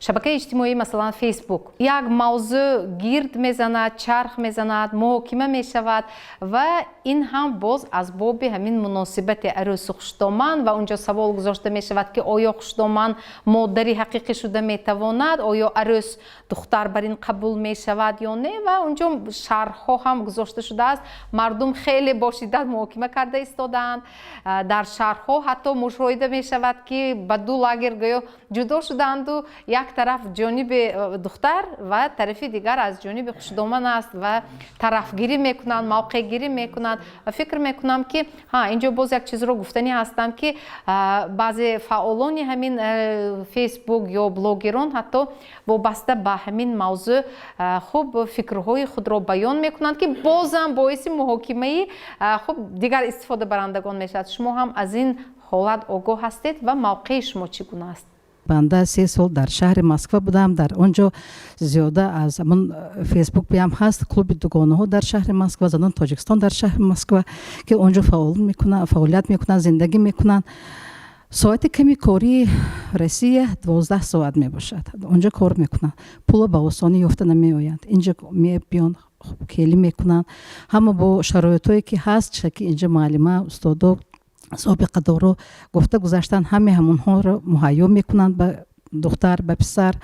шабакаи иҷтимоӣ, масалан, Фейсбук, як мавзӯъ гирд мезанад, чарх мезанад, муҳокима мешавад. Ва ин ҳам боз аз боби ҳамин муносибати арӯсу хушдоман. Ва унҷо савол гузошта мешавад, ки оё хушдоман модари ҳақиқӣ шуда метавонад, оё арӯс духтар бар ин қабул мешавад ё не. Ва унҷо шарҳҳо ҳам гузошта шудааст. Мардум хеле бо шиддат муҳокима карда истодаанд. Дар шарҳҳо ҳатто мушоҳида мешавад, ки ба ду лагер гӯё ҷудо шудаанду як тараф ҷониби духтар ва тарафи дигар аз ҷониби хушдоман аст ва тарафгирӣ мекунанд, мавқеъгирӣ мекунанд. Ва фикр мекунам, ки ҳа, инҷо боз як чизро гуфтанӣ ҳастам, ки баъзе фаъолони ҳамин Фейсбук ё блогерон ҳатто вобаста ба ҳамин мавзӯъ хуб, фикрҳои худро баён мекунанд, ки бозам боиси муҳокимаи хуб, дигар истифодабарандагон мешавад. Шумо ҳам аз ин ҳолат огоҳ ҳастед ва мавқеи шумо чӣ гуна аст? Банда 3 сол дар шаҳри Москва будам. Дар он ҷо зиёда аз ҳамон Фейсбук биам ҳаст, клуби дугонаҳо дар шаҳри Москва, занони Тоҷикистон дар шаҳри Москва, ки он ҷо фаъолият мекунанд, зиндагӣ мекунанд. Соати ками кории Россия 12 соат мебошад. Онҷо кор мекунанд, пуло ба осонӣ ёфта намеоянд. Инҷо мебиён, келӣ мекунанд, ҳама бо шароитҳое ки ҳаст, ки инҷо муаллима, устодо собиқадоро гуфта гузаштанд, ҳаме ҳамонҳоро муҳайё мекунанд ба духтар, ба писар,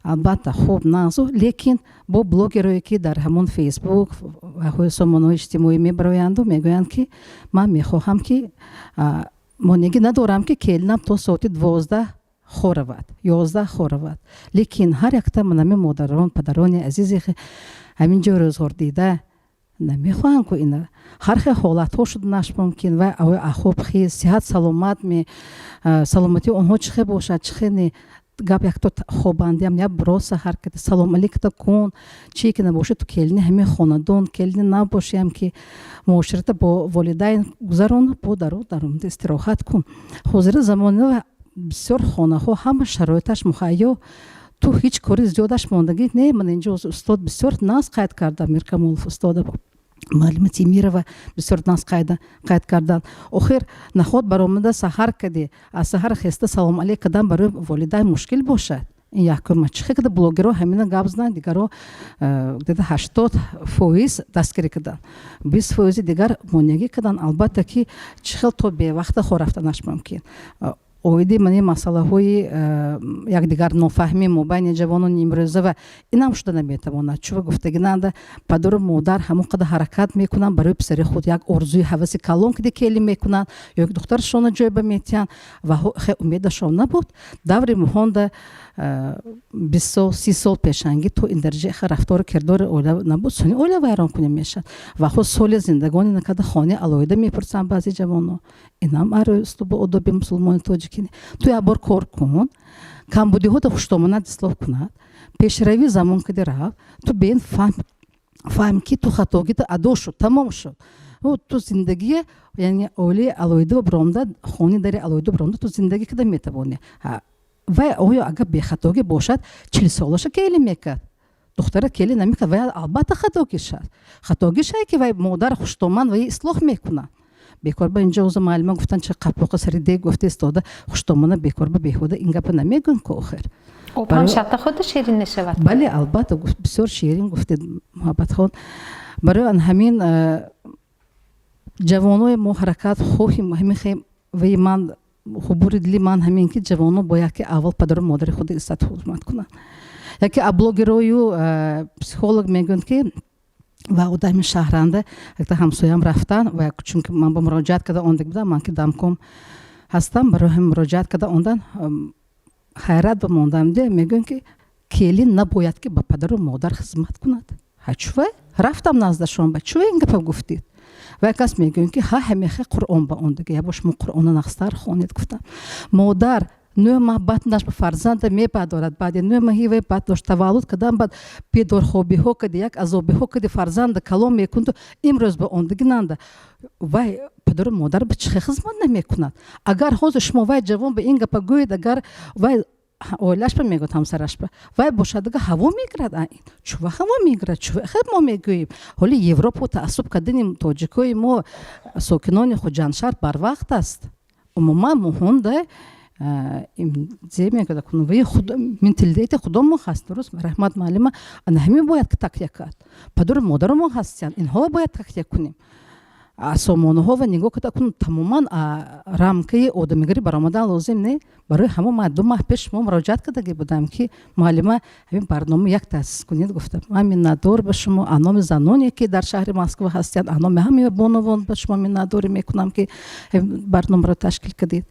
албатта, хуб, нағзу. Лекин бо блогерое, ки дар ҳамон Фейсбук ва сомонаҳои иҷтимоӣ мебароянду мегӯянд, ки ман мехоҳам, ки монеъгӣ надорам, ки келинам то соати 12 хоравад, 11 хоравад, лекин ҳар якта манами модарон, падарони азизи ҳамин ҷо рӯзғор дида намехоҳанд ку ина ҳар хел ҳолатҳо шуданаш мумкин. Вай ахоб хез, сиҳат, саломат ме, саломатии онҳо чӣ хел бошад, чӣ хел не. Гап якто хобандиам я биро, саҳар када салом алейкта кун, чие ки набошад, ту келини ҳамин хонадон, келини набошиам, ки муоширата бо волидайн гузарон, бо даро даромада истироҳат кун. Ҳозира замона бисёр хонаҳо ҳама шароиташ муҳайё, ту ҳеҷ кори зиёдаш мондагӣ не. Ман инҷо устод бисёр нағз қайд карда, Миркамолов устода. Муаллима Темирова бисёр нас қайд карданд. Охир наход баромада саҳар кади, аз саҳар хеста салом алейк кардан барои волидайн мушкил бошад. Ин якума. Чӣ хел када блогерҳо ҳамина гап зананд, дигарҳо где-то 80% дастгирӣ карданд, 20 фоизи дигар монеагӣ карданд. Албатта, ки чӣ хел то бевақта хор рафтанаш мумкин. Оиди мани масъалаҳои якдигар нофаҳмӣ мобайни ҷавонони имрӯза ва инам шуда наметавонад. Чува гуфтагинанда, падару модар ҳамон қадар ҳаракат мекунанд барои писари худ, як орзуи ҳаваси калон киди келин мекунанд ё духтарашонро ҷой ба метиҳанд ва хе умедашон набуд. Даври муҳонда 20 сол, 30 сол пешангӣ то ин дараҷа рафтору кирдори оила набуд. Суни оила вайронкунӣ мешавад ва худ соли зиндагонӣ накарда, хонаи алоҳида мепурсанд баъзе ҷавонон. Инам арои услуби одоби мусулмони тоҷикӣ. Ту як бор кор кун, камбудиҳоро хуштомонат ислоҳ кунад, пешравии замон киди рафт, ту беин фаҳм, ки ту хатогита адо шуд, тамом шуд. Ту зиндагие, яъне оилаи алоҳида биромда, хони дари алоҳида биромда, ту зиндагӣ кида метавонӣ. Вай оё агар бехатогӣ бошад, 40 солаша келин мекард, духтара келин намекард. Вай албатта хатогиш аст, хатогиш ки вай модар хуштоман вай ислоҳ мекунад. Бекор ба инҷо оза муаллима гуфтанд, чи қапоқа сари дег гуфта истода, хуштомона бекор ба беҳуда ин гапа намегӯем ку охир. Об шата худ ширин мешавад. Бале, албатта, бисёр ширин гуфтед, Муҳаббатхон. Барои ан ҳамин ҷавонои мо ҳаракат хоҳим ҳамин ваи ман хубури дили ман ҳамин, ки ҷавонон бояд ки аввал падару модари худ иззат ҳурмат кунанд. Яке а блогерою психолог мегӯянд, ки ва одами шаҳранда якта ҳамсоям рафтан ва чунки ман ба муроҷиат карда ондак будам, ман ки дамком ҳастам, барои ҳам муроҷиат карда ондан ҳайрат бимондам. Де мегӯянд, ки келин набояд ки ба падару модар хизмат кунад. Ҳа, чува рафтам наздашон, ба чува ин гапа гуфтед? Ва як кас мегӯянд, ки ҳа, ҳамеха Қуръон ба ондага я бош, мо Қуръона нақстар хонед. Гуфтам, модар 9 маҳ батнаш ба фарзанда мебардорад, баъди 9 маҳи вай баъд дошт таваллуд кардан, баъд бедорхобиҳо кади, як азобиҳо кади, фарзанда калом мекунду, имрӯз ба ондагӣ нанда вай падару модар ба чӣ хизмат намекунад? Агар ҳозир шумо вай ҷавон ба ин гапа гӯед, агар вай оилашба мегӯяд, ҳамсарашба вай бошад, дага ҳаво мегирад. Чува ҳаво мегирад? Чува хел мо мегӯем, ҳоли Европо таассуб кардани тоҷикои мо, сокинони Хуҷандшаҳр, барвақт аст. Умуман муҳунда зе мегӯяд, менталитети худомо ҳаст. Дуруст, раҳмат, муаллима. Ана ҳамин бояд такя кард. Падару модаро мо ҳастиянд, инҳо бояд такя кунем. Сомонаҳо ва нигоҳ карда кун, тамоман рамкаи одамигарӣ баромадан лозим не. Барои ҳамон ман 2 маҳ пеш шумо муроҷиат кардагӣ будам, ки муаллима, ҳамин барнома як таъсис кунед. Гуфтам, ман миннатдор ба шумо аз номи заноне, ки дар шаҳри Москва ҳастиянд, аз номи ҳамаи бонувон ба шумо миннатдорӣ мекунам, ки барномаро ташкил кардед.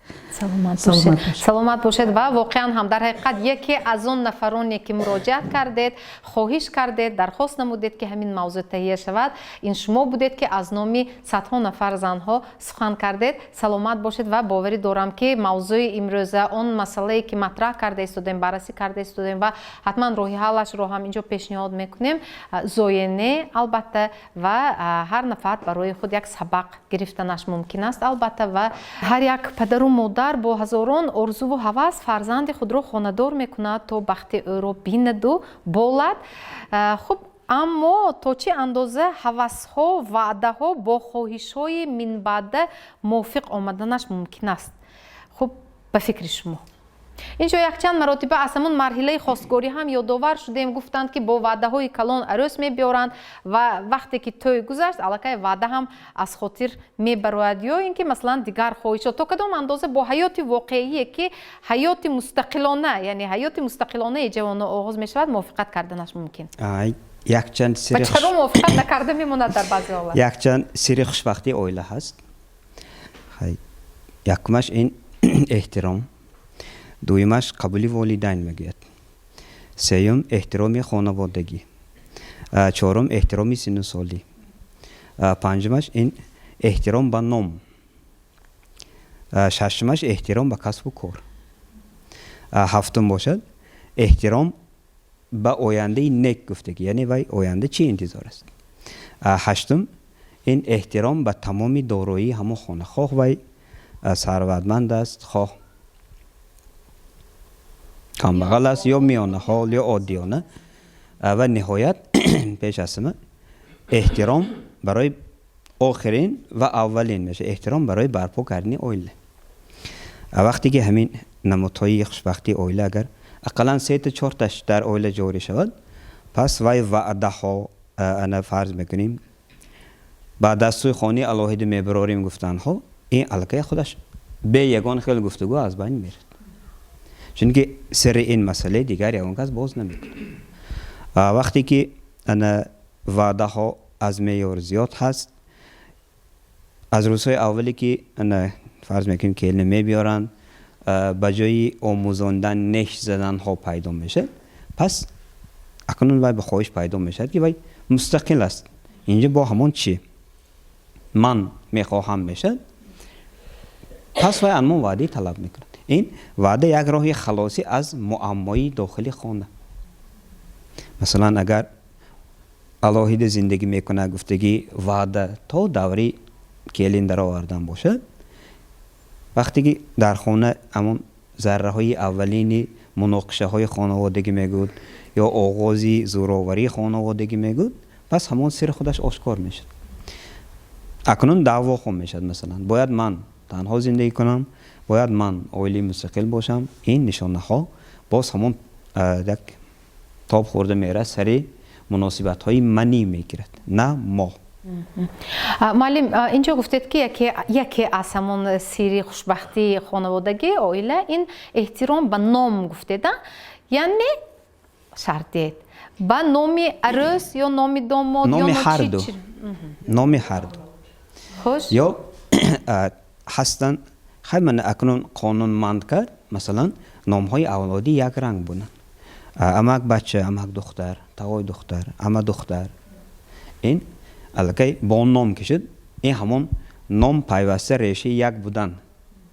Саломат бошед. Ва воқеан ҳам, дар ҳақиқат, яке аз он нафароне, ки муроҷиат кардед, хоҳиш кардед, дархост намудед, ки ҳамин мавзӯъ таҳия шавад, ин шумо будед, ки аз номи садҳо нафар занҳо сухан кардед. Саломат бошед ва боварӣ дорам, ки мавзӯи имрӯза, он масъалае, ки матраҳ карда истодем, баррасӣ карда истодем ва ҳатман роҳи ҳаллашро ҳам инҷо пешниҳод мекунем, зоеъ не, албатта, ва ҳар нафар барои худ як сабақ гирифтанаш мумкин аст, албатта. Ва ҳар як падару модар бо ҳазорон орзуву ҳавас фарзанди худро хонадор мекунад, то бахти ӯро бинаду болад. Хуб, аммо то чӣ андоза ҳавасҳо, ваъдаҳо бо хоҳишҳои минбаъда мувофиқ омаданаш мумкин аст? Хуб, ба фикри шумо, инҷо якчанд маротиба аз ҳамон марҳилаи хостгорӣ ҳам ёдовар шудем. Гуфтанд, ки бо ваъдаҳои калон арӯс мебиёранд ва вақте ки тӯй гузашт, аллакай ваъда ҳам аз хотир мебарояд ё ин ки, масалан, дигар хоҳишҳо то кадом андоза бо ҳаёти воқеие, ки ҳаёти мустақилона, яъне ҳаёти мустақилонаи ҷавонон оғоз мешавад, мувофиқат карданаш мумкин? Якчанд ва чаро мувофиқат накарда мемонад дар баъзе ҳолат? Якчанд сирри хушбахтии оила ҳаст. Якумаш ин эҳтиром, дуюмаш қабули волидайн мегӯяд, сеюм эҳтироми хонаводагӣ, чорум эҳтироми синну солӣ, панҷумаш ин эҳтиром ба ном, шашумаш эҳтиром ба касбу кор, ҳафтум бошад эҳтиром ба ояндаи нек гуфтагӣ, яъне вай оянда чӣ интизор аст, ҳаштум ин эҳтиром ба тамоми дороии ҳамон хона, хоҳ вай сарватманд аст, хоҳ камбағал аст ё миёнаҳол ё оддиёна, ва ниҳоят, пеш аз ҳама, эҳтиром. Барои охирин ва аввалин мешавад эҳтиром барои барпо кардани оила. Вақте ки ҳамин намудҳои хушбахтии оила агар ақаллан сета чорташ дар оила ҷорӣ шавад, пас вай ваъдаҳо, ана фарз мекунем, баъд аз сӯи хонаи алоҳида мебарорем гуфтанҳо, ин аллакай худаш бе ягон хел гуфтугӯ аз байн мерад, чунки сирри ин масъалаи дигар ягон кас боз намекунад. Вақте ки ана ваъдаҳо аз меъёр зиёд ҳаст, аз рӯзҳои аввале ки ана фарз мекунем келина мебиёранд, ба ҷои омӯзондан неш заданҳо пайдо мешавад, пас акнун вай ба хоҳиш пайдо мешавад, ки вай мустақил аст. Инҷо бо ҳамон чӣ ман мехоҳам мешавад, пас вай анмон ваъдаи талаб мекунад. Ин ваъда як роҳи халосӣ аз муаммои дохили хона. Масалан, агар алоҳида зиндагӣ мекунад, гуфтагӣ ваъда то даври келин даровардан бошад, вақте ки дар хона ҳамон зарраҳои аввалини муноқишаҳои хонаводагӣ мегӯд ё оғози зӯроварии хонаводагӣ мегӯд, пас ҳамон сирри худаш ошкор мешавад. Акнун даъво хом мешавад, масалан, бояд ман танҳо зиндагӣ кунам, бояд ман оилаи мустақил бошам. Ин нишонаҳо боз ҳамон як тоб хӯрда мерад, сари муносибатҳои манӣ мегирад, на мо. Муаллим, инҷо гуфтед, ки яке аз ҳамон сирри хушбахтии хонаводагӣ, оила ин эҳтиром ба ном гуфтеда, яъне шарт диҳед ба номи арӯс ё номи домод? Номи ҳарду, номи ҳарду. Хуш. Ё ҳастанд, хай, ман акнун қонун манд кард, масалан, номҳои авлодӣ якранг буданд: амак бача, амак духтар, тағои духтар, ама духтар. Ин аллакай бо ном ки шуд, ин ҳамон ном пайваста решаи як будан,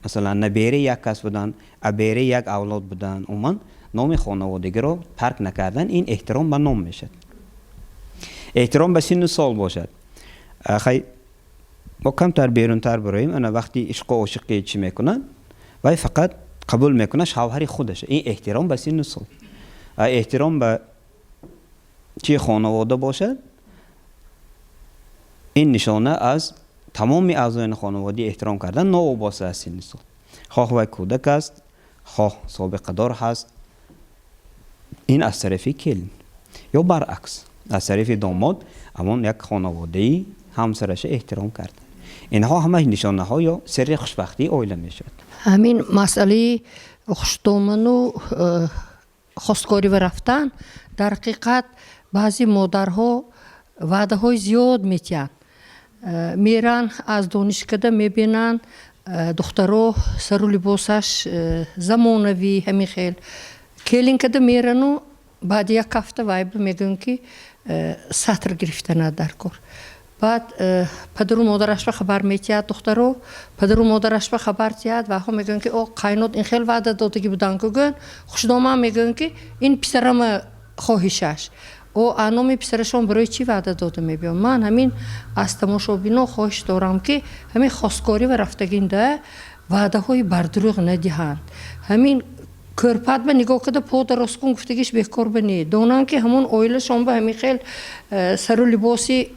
масалан, набераи як кас будан, абераи як авлод будан, умуман номи хонаводагиро тарк накардан, ин эҳтиром ба ном мешавад. Эҳтиром ба синну сол бошад, хай, мо камтар берунтар бароем. Ана вақти ишқу ошиқӣ чӣ мекунад, вай фақат қабул мекунад шавҳари худаша. Ин эҳтиром ба синну сол. Эҳтиром ба чи хонавода бошад, ин нишона аз тамоми аъзоёни хонаводӣ эҳтиром кардан, новобаста аз синни сол, хоҳ вай кӯдак аст, хоҳ собиқадор ҳаст. Ин аз тарафи келин ё баръакс аз тарафи домод ҳамон як хонаводаи ҳамсараша эҳтиром кардан, инҳо ҳама нишонаҳо ё сирри хушбахтии оила мешавад. Ҳамин масъалаи хушдоману хостгорива рафтан, дар ҳақиқат баъзе модарҳо ваъдаҳои зиёд метиҳанд. Меран, аз донишкада мебинанд, духтаро сару либосаш замонавӣ, ҳамин хел келинкада мерану баъди як ҳафта вайба мегӯянд, ки сатр гирифтанад дар кор. Баъд падару модарашба хабар метиҳад, духтаро падару модарашба хабар тиҳад, ваҳо мегӯянд, ки о, қайнот ин хел ваъда додагӣ будан ку. Гӯянд, хушдоман мегӯянд, ки ин писарама хоҳишаш, о, а номи писарашон барои чӣ ваъда дода мебиён? Ман ҳамин аз тамошобино хоҳиш дорам, ки ҳамин хостгорӣ ва рафтагинда ваъдаҳои бардурӯғ надиҳанд. Ҳамин кӯрпат ба нигоҳ карда по дароз кун гуфтагиш бекор ба не, донанд, ки ҳамон оилашон ба ҳамин хел сару либоси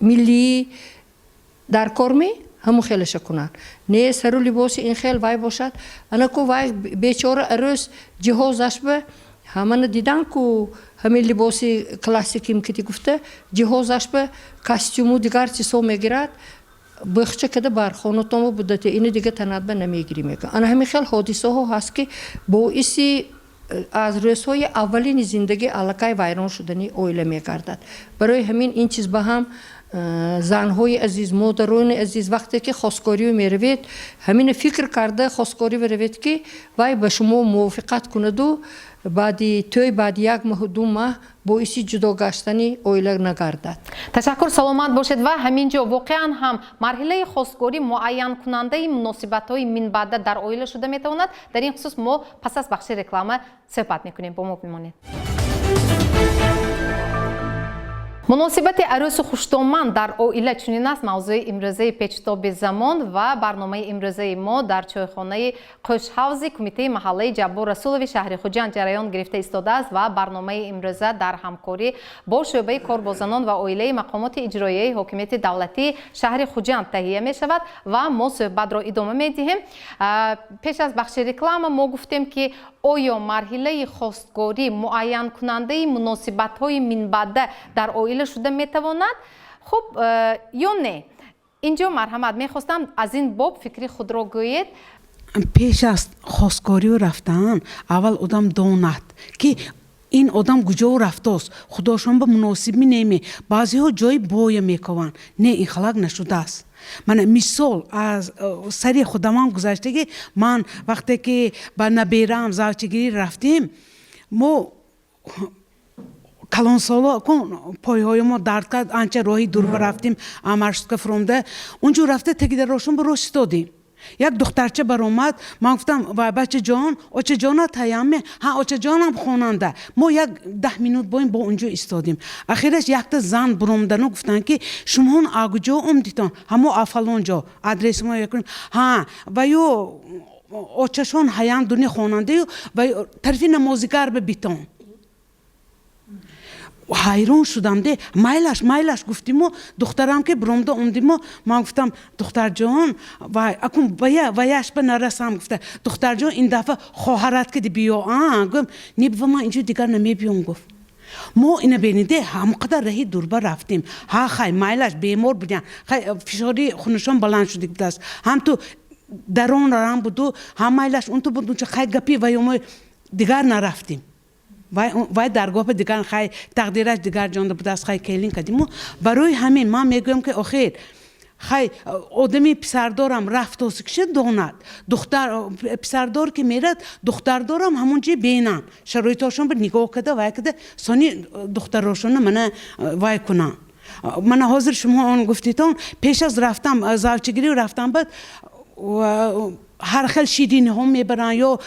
миллӣ дар кор ме, ҳамон хелаша кунанд, не сару либоси ин хел вай бошад. Анаку вай бечора арӯс ҷиҳозаш ба ҳамана дидан ку, ҳамин либоси классиким кити гуфта, ҷиҳозаш ба костюму дигар чизҳо мегирад, бӯхча када бар хонатонва будате, ини дига танадба намегирӣ мекун. Ана ҳамин хел ҳодисаҳо ҳаст, ки боиси аз рӯзҳои аввалини зиндагӣ аллакай вайрон шудани оила мегардад. Барои ҳамин ин чиз ба ҳам занҳои азиз, модарони азиз, вақте ки хостгориё меравед, ҳамина фикр карда хостгорӣ биравед, ки вай ба шумо мувофиқат кунаду баъди тӯй, баъди як моҳу 2 моҳ боиси ҷудо гаштани оила нагардад. Ташаккур, саломат бошед. Ва ҳамин ҷо воқеан ҳам марҳилаи хостгорӣ муайянкунандаи муносибатҳои минбаъда дар оила шуда метавонад. Дар ин хусус мо пас аз бахши реклама суҳбат мекунем, бо мо бимонед. Муносибати арӯсу хуштоман дар оила чунин аст мавзӯи имрӯзаи Печутоби замон ва барномаи имрӯзаи мо дар чойхонаи Қӯшҳавзи кумитаи маҳаллаи Ҷаббор Расулови шаҳри Хуҷанд ҷараён гирифта истодааст ва барномаи имрӯза дар ҳамкорӣ бо шӯъбаи кор бо занон ва оилаи мақомоти иҷроияи ҳокимияти давлатии шаҳри Хуҷанд таҳия мешавад ва мо суҳбатро идома медиҳем. Пеш аз бахши реклама мо гуфтем, ки оё марҳилаи хостгорӣ муайянкунандаи муносибатҳои минбаъда дар оила шуда метавонад, хуб, ё не? Инҷо, марҳамат, мехостам, аз ин боб фикри худро гӯед. Пеш аз хостгориё рафтан аввал одам донад, ки ин одам куҷо рафтааст, худошон ба муносиб неме. Баъзеҳо ҷои боя мекованд, не, ин халак нашудааст. Мана, мисол, аз сари худамам гузаштагӣ. Ман вақте ки ба набераам завчагирӣ рафтем, мо калонсоло пойҳои мо дард кард, анча роҳи дурба рафтем, маршрутка фуромда, унҷо рафта, таги дарошон ба рост истодем. Як духтарча баромад. Ман гуфтам: «Вай, бачаҷон, очаҷона таямме?» «Ҳа, очаҷонам хонанда». Мо як 10 минут боим бо унҷо истодем. Ахираш якта зан буромдану гуфтанд, ки шумоҳон акуҷо омдитон? Ҳамо афалон ҷо адреси мо якунем. Ҳа, ва ё очашон ҳаян дуни хонандаю ва тарафи намозигар ба битон. Ҳайрон шудам де. Майлаш, майлаш, гуфтиму духтарам ки биромда омдиму, ман гуфтам: «Духтарҷон, вай, акун вая ваяш ба нарасам», гуфта: «Духтарҷон, ин дафъа хоҳарат киди биё». А гум не бува, ман инҷо дигар намебиём, гуфт. Мо ина бениде, ҳамон қадар раҳи дурба рафтем. Ҳа, хай, майлаш, бемор будян, хай, фишори хунашон баланд шуда будааст, ҳам ту дарон рам буду, ҳам майлаш, он ту буд, унча, хай, гапи ваёмо дигар нарафтем. Вай даргоҳ дигар, хай, тақдираш дигар ҷонда будааст. Хай, келин кардиму. Барои ҳамин ман мегӯям, ки охир, хай, одами писардорам рафтоси киша донад, духтар писардор ки мерад, духтардорам ҳамон ҷи бенанд, шароитошон ба нигоҳ карда, вай карда, сони духтарошона мана вай кунанд. Мана, ҳозир шумо он гуфтитон, пеш аз рафтам завчагирӣ рафтам, баъд ҳар хел шириниҳо мебаранд ё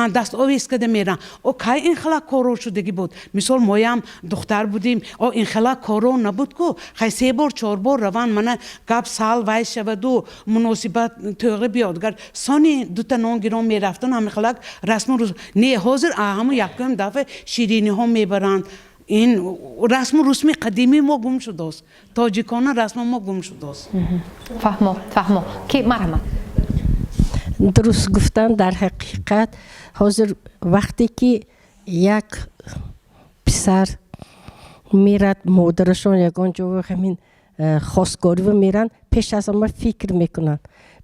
дастовез карда меранд. О, кай ин хела коро шудагӣ буд? Мисол, моям духтар будем, о, ин хела коро набуд ку. Хай, се бор, чор бор раванд, мана, гап сал вай шаваду муносибат тӯғри биёд, гар сони дута нон гирон мерафтан. Ҳами хелак расму рус не. Ҳозир ҳамун якум дафъа шириниҳо мебаранд. Ин расму русми қадимии мо гум шудааст, тоҷикона расми мо гум шудааст. Фаҳмо, фаҳмо, ки, марҳамат. Дуруст гуфтан, дар ҳақиқат, ҳозир вақте ки як писар мерад, модарашон ягон ҷо ҳамин хостгориво меранд, пеш аз ҳама фикр мекунанд.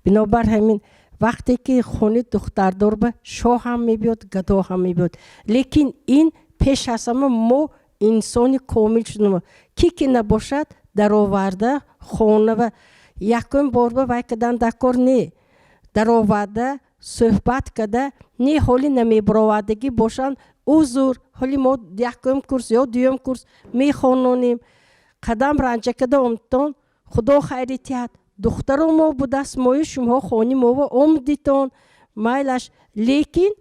Бинобар ҳамин, вақте ки хони духтардор ба шоҳ ҳам мебиёд, гадо ҳам мебиёд, лекин ин пеш аз ҳама мо инсони комил шудем, ки набошад, дароварда хона якум борба вай кадан дар кор не, дароварда, суҳбат карда, не, ҳоли намебаровардагӣ бошанд, узр, ҳоли мо якум курс ё дуюм курс мехононем, қадам ранҷа карда омдитон, худо хайри тиҳад, духтаро мо будааст, мои шумоҳо хони мово омдитон, майлаш, лекин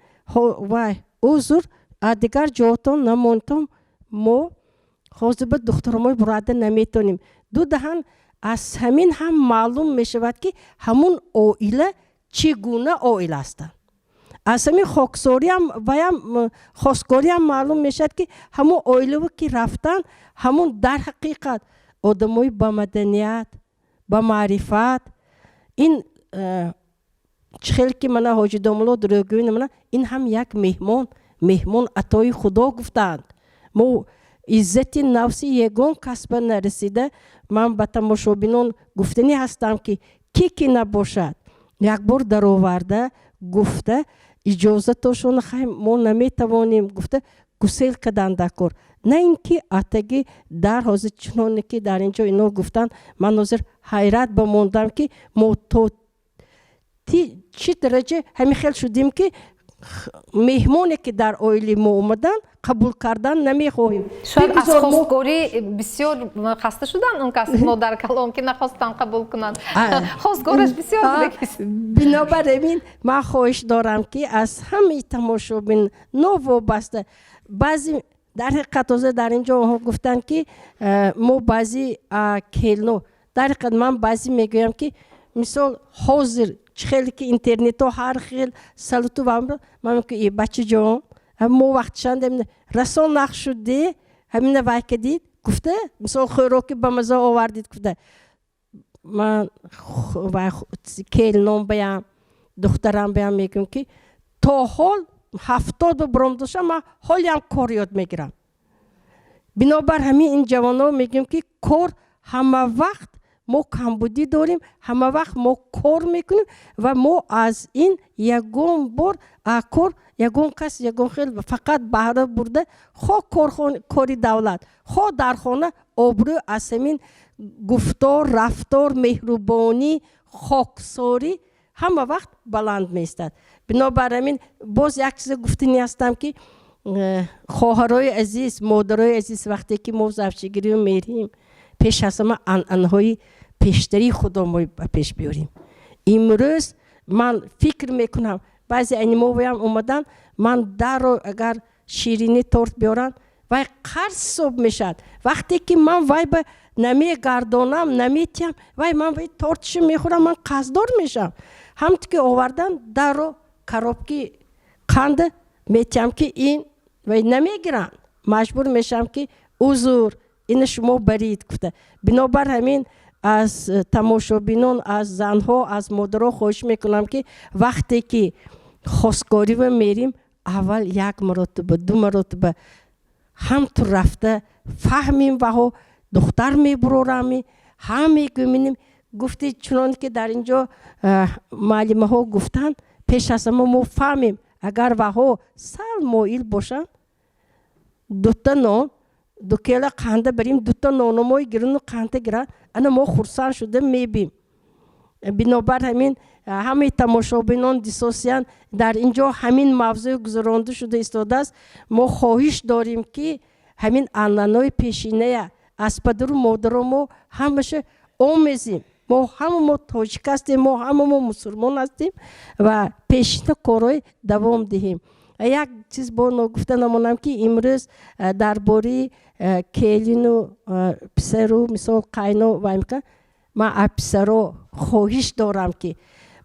вай, узр, аз дигар ҷоотон намонтон, мо ҳозир ба духтаромои бурада наметонем. Ду даҳан аз ҳамин ҳам маълум мешавад, ки ҳамун оила чӣ гуна оила ҳастанд. Аз ҳамин хоксориам ваям хостгориам маълум мешавад, ки ҳамун оилаво ки рафтан, ҳамун дар ҳақиқат одамои ба маданият, ба маърифат. Ин чӣ хел ки мана ҳоҷи домулло дурӯгӯй, мана ин ҳам як меҳмон, меҳмон атои худо гуфтаанд. Мо иззати нафси ягон касба нарасида, ман ба тамошобинон гуфтанӣ ҳастам, ки ки набошад, як бор дароварда, гуфта, иҷозатошон, хай, мо наметавонем, гуфта, гусел кардан дар кор, на ин ки атаги дар ҳозир чуноне ки дар ин ҷо ино гуфтанд, ман ҳозир ҳайрат ба мондам, ки мо то чӣ дараҷа ҳамин хел шудем, ки меҳмоне ки дар оилаи мо омадан, қабул кардан намехоҳем. Шояд аз хостгорӣ бисёр хаста шуданд он кас, модар калон, ки нахостанд қабул кунанд, хостгораш бисёр. Бинобар ин ман хоҳиш дорам, ки аз ҳамаи тамошобин новобаста баъзе Дар ҳақиқат, ҳозир дар ин ҷо онҳо гуфтанд, ки мо баъзи келно, дар ҳақиқат ман баъзе мегӯям, ки мисол ҳозир чӣ хеле ки интернетҳо ҳар хел салуту, ман мегӯям: «Бачаҷон, мо вақтшанда расон нақ шуд, ҳамина вай кадид», гуфта, мисол, хӯроки ба маза овардид, гуфта, ман келном баям, духтарам баям мегӯям, ки то ҳол 70 ба буром дошам, ман ҳолиам кор ёд мегирам. Бинобар ҳамин ин ҷавонҳо мегӯем, ки кор ҳама вақт мо камбудӣ дорем, ҳама вақт мо кор мекунем ва мо аз ин ягон бор кор ягон кас ягон хел фақат баҳра бурда, хо кори давлат, хо дар хона, обрӯ аз ҳамин гуфтор, рафтор, меҳрубонӣ, хоксорӣ ҳама вақт баланд меистад. Бинобар ҳамин боз як чизе гуфтанӣ ҳастам, ки хоҳарои азиз, модарои азиз, вақте ки мо завчагирӣ мерем, пеш аз ҳама анъанаҳои пештарии худо мо ба пеш биёрем. Имрӯз ман фикр мекунам, баъзе анимоваям омадан, ман дарро агар ширинӣ, торт биёранд, вай қарз ҳисоб мешавад. Вақте ки ман вай ба намегардонам, наметиҳам, вай ман вай тортшо мехӯрам, ман қарздор мешавам. Ҳамту ки овардан, дарро коробки қанд метиҳам, ки ин вай намегиранд, маҷбур мешавам, ки узр, ина шумо барид, гуфта. Бинобар ҳамин аз тамошобинон, аз занҳо, аз модаро хоҳиш мекунам, ки вақте ки хостгорива мерим, аввал як маротиба, ду маротиба ҳамту рафта фаҳмим, ваҳо духтар мебурорами, ҳам мегӯминем. Гуфти, чуноне ки дар ин ҷо муаллимаҳо гуфтанд, пеш аз ҳама мо фаҳмем, агар ваҳо сал моил бошанд, дута нон, ду кела қанда барим, дута нономои гирану қанда гиранд, ана мо хурсанд шуда мебим. Бинобар ҳамин ҳамаи тамошобинон дисосиян, дар ин ҷо ҳамин мавзӯъ гузаронда шуда истодааст. Мо хоҳиш дорем, ки ҳамин анъанаҳои пешиная аз падару модаро мо ҳамаша омезем. Мо ҳама мо тоҷик ҳастем, мо ҳама мо мусулмон ҳастем ва пешина корҳои давом диҳем. Як чиз бо ногуфта намонам, ки имрӯз дар бораи келину писару, мисол, қайно вай мекунад. Ман аз писаро хоҳиш дорам, ки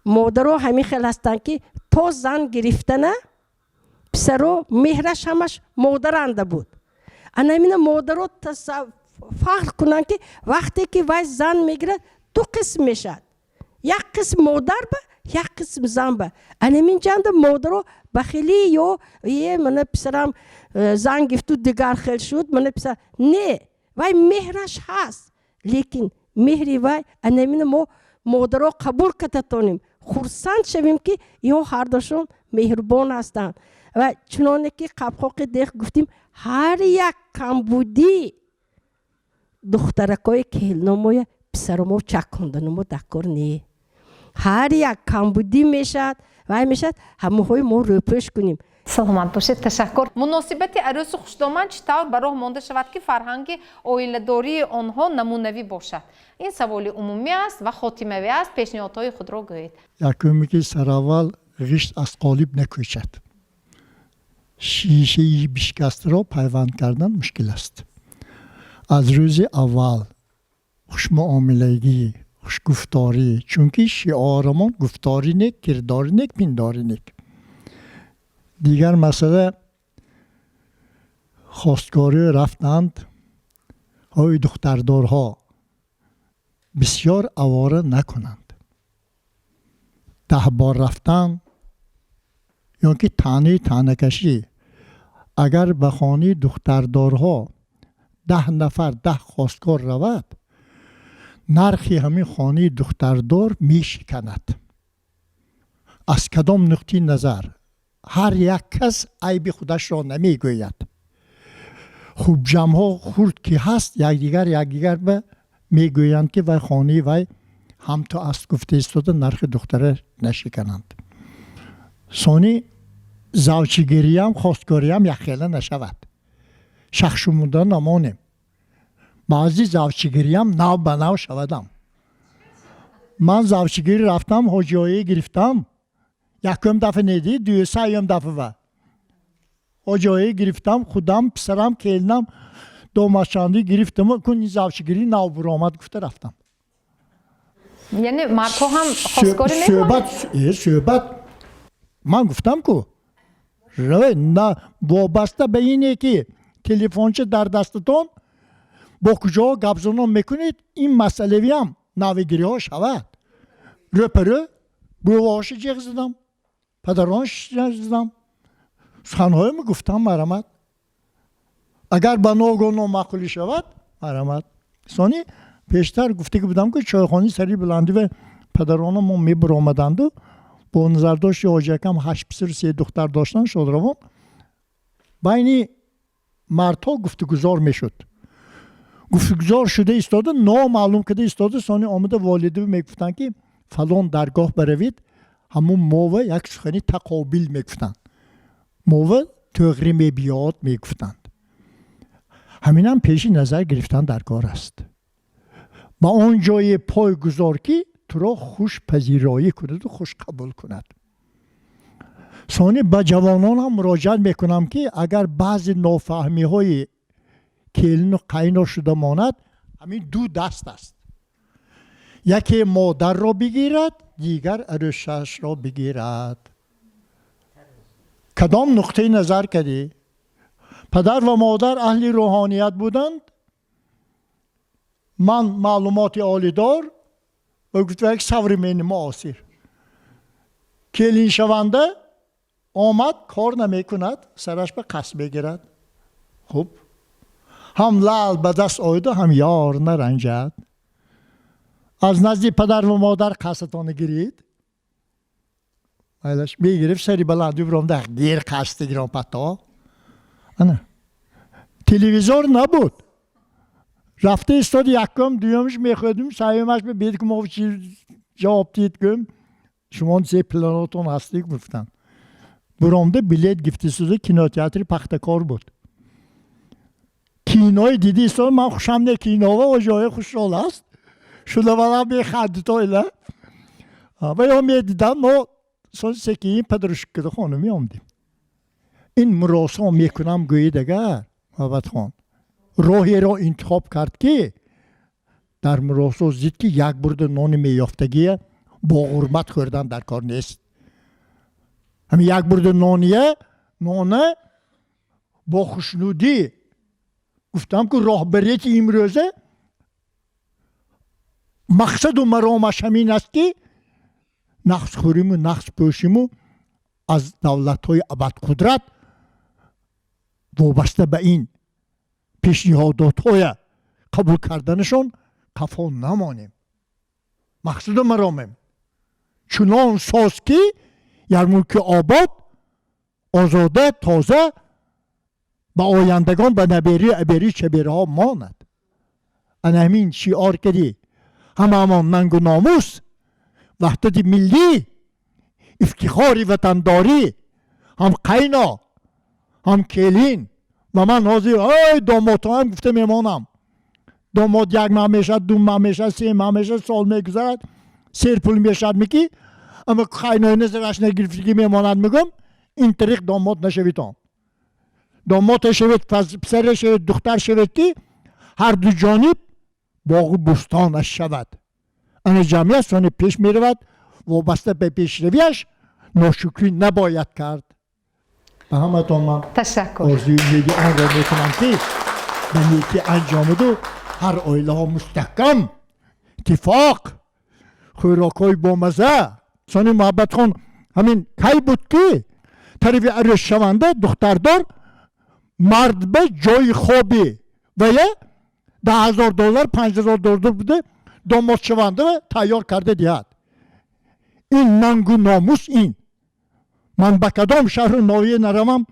модаро ҳамин хел ҳастанд, ки то зан гирифтана писаро меҳраш ҳамаш модаранда буд. Ана ҳамина модаро фахр кунанд, ки вақте ки вай зан мегирад, ду қисм мешавад: як қисм модар ба, як қисм зан ба. Анамин ҷанда модаро бахилӣ ё е мана писарам зан гирифту дигар хел шуд, мана писар не, вай меҳраш ҳаст, лекин меҳри вай анамина мо модаро қабул карда тонем, хурсанд шавем, ки инҳо ҳардушон меҳрубон ҳастанд. Ва чуноне ки қабқоқи дех гуфтем, ҳар як камбудӣ духтаракҳои келномоя писаромо чаконданамо дар кор не. Ҳар як камбудӣ мешавад, вай мешавад, ҳамаҳои мо рӯпӯш кунем. Саломат бошед, ташаккур. Муносибати арӯсу хушдоман чӣ тавр ба роҳ монда шавад, ки фарҳанги оиладории онҳо намунавӣ бошад? Ин саволи умумӣ аст ва хотимавӣ аст. Пешниҳодҳои худро гӯед. Якуме ки сараввал ғишт аз қолиб накӯчад. Шишаи бишкастаро пайванд кардан мушкил аст. Аз рӯзи аввал хушмуомилагӣ, хушгуфторӣ, чунки шиорамон гуфтори нек, кирдори нек, пиндори нек. Дигар масъала, хостгорӣ рафтанд, ҳои духтардорҳо бисёр авора накунанд. 10 бор рафтан ё ки таънаи таънакашӣ. Агар ба хонаи духтардорҳо 10 нафар, 10 хостгор равад, нархи ҳамин хонаи духтардор мешиканад. Аз кадом нуқтаи назар? Ҳар як кас айби худашро намегӯяд. Хуб, ҷамъҳо хурд ки ҳаст, якдигар якдигар ба мегӯянд, ки вай хонаи вай ҳамто аст, гуфта истода нархи духтара нашикананд. Сони завчигириям, хостгориям якхела нашавад, шахшумуда намонем. Баъзи завчигириям нав ба нав шавадам. Ман завчигирӣ рафтам, ҳоҷиҳое гирифтам, якум дафъа неди, дуюсаюм дафъа ва Оҷое гирифтам, худам, писарам, келинам домашандӣ гирифтам, кун завчигирӣ нав буромад гуфта рафтам. Яъне мардҳо ҳам хостгорӣ мекунанд? Суҳбат ман гуфтам ку, на вобаста ба ине ки телефонча дар дастатон, бо куҷо гапзанон мекунед, ин масъалавиам навигириҳо шавад. Рӯпарӯ бувоша ҷеғ задам, падаронш ҷеғ задам, суханҳоям гуфтам, марамат. Агар ба ногоҳ номаъқулӣ шавад, марамат. Сони пештар гуфта будам, ки чойхонаи сари баландӣ ва падароно мо мебаромаданду, бо назардошти ҳоҷиакам ҳашт писару се духтар доштанд, шодравон, байни мардҳо гуфтугузор мешуд. Гуфтугузор шуда истода, номаълум карда истода, сони омада волиду мегуфтанд, ки фалон даргоҳ баравед, ҳамун мова як сухани тақобил мегуфтанд, мова тӯғрӣ мебиёд мегуфтанд. Ҳаминам пеши назар гирифтан дар кор аст. Ба он ҷое пой гузор, ки туро хушпазироӣ кунаду хуш қабул кунад. Сони ба ҷавонон ҳам муроҷиат мекунам, ки агар баъзе нофаҳмиҳои келину қайно шуда монад, ҳамин ду даст аст: яке модарро бигирад, дигар арӯсашро бигирад. Кадом нуқтаи назар кардӣ? Падар ва модар аҳли рӯҳоният буданд, ман маълумоти олидор ва гуфта як современный, муосир. Келиншаванда омад, кор намекунад, сараш ба қасд мегирад. Хуб, ҳам лаъл ба даст ояду, ҳам ёр наранҷад. Аз назди падар ва модар қасдатона гирид. Мегирифт, сари баланди биромда, гир қасди гиром пато. Ана телевизор набуд, рафта истоди, якум дуюмш мехӯрдим, сеюмаш бед мо чи ҷавоб диҳед, гӯм шумо се планотон ҳастед, гуфтанд. Буромда билет гифтисуда, кинотеатри Пахтакор буд. Кинои диди истод, ман хушам не кинова, ҷои хушҳол аст шудавала механдито ила ва ё медидам. Мо соли секиин падарушкада хона меомдем. Ин муросо мекунам гӯед, агар Муҳаббатхон роҳеро интихоб кард, ки дар муросо зид, ки як бурда нони меёфтагия бо ғурбат хӯрдан дар кор нест. Ҳамин як бурда нония нона бо хушнудӣ гуфтам, ки роҳбарияти имрӯза мақсаду маромаш ҳамин аст, ки нақс хӯриму нақс пӯшиму аз давлатҳои абадқудрат вобаста ба ин пешниҳодотҳоя қабул карданашон қафо намонем. Мақсаду маромем чунон соз, ки як мулки обод, озода, тоза ба ояндагон, ба наберию аберию чабераҳо монад. Ана ҳамин шиор кардӣ, ҳамаамон нангу номус, ваҳдати миллӣ, ифтихори ватандорӣ, ҳам қайно, ҳам келин. Ва ман ҳозир ой домодҳоам гуфта мемонам. Домод як маҳ мешавад, ду маҳ мешавад, се маҳ мешавад, сол мегузарад, серпул мешавад, меки ама қайнои назараш нагирифтагӣ мемонад. Мегӯм, ин тариқ домод нашавитон. Домоде шавед, писаре шавед, духтар шавед, ки ҳар ду ҷониб боғу бӯстонаш шавад. Ана ҷамъият сони пеш меравад. Вобаста ба пешравиаш ношукрӣ набояд кард. Ба ҳаматон ман ташаккур. Орзуи умеди онро мекунам, ки ба некӣ анҷомаду ҳар оилаҳо мустаҳкам, иттифоқ, хӯрокҳои бомаза. Сони Муҳаббатхон, ҳамин кай буд, ки тарафи арӯсшаванда, духтардор мард ба ҷои хоби вая 10 000 доллар, 5000 доллар буда, домодшаванда тайёр карда диҳад. Ин нангу номус. Ин ман ба кадом шаҳру ноҳия наравам,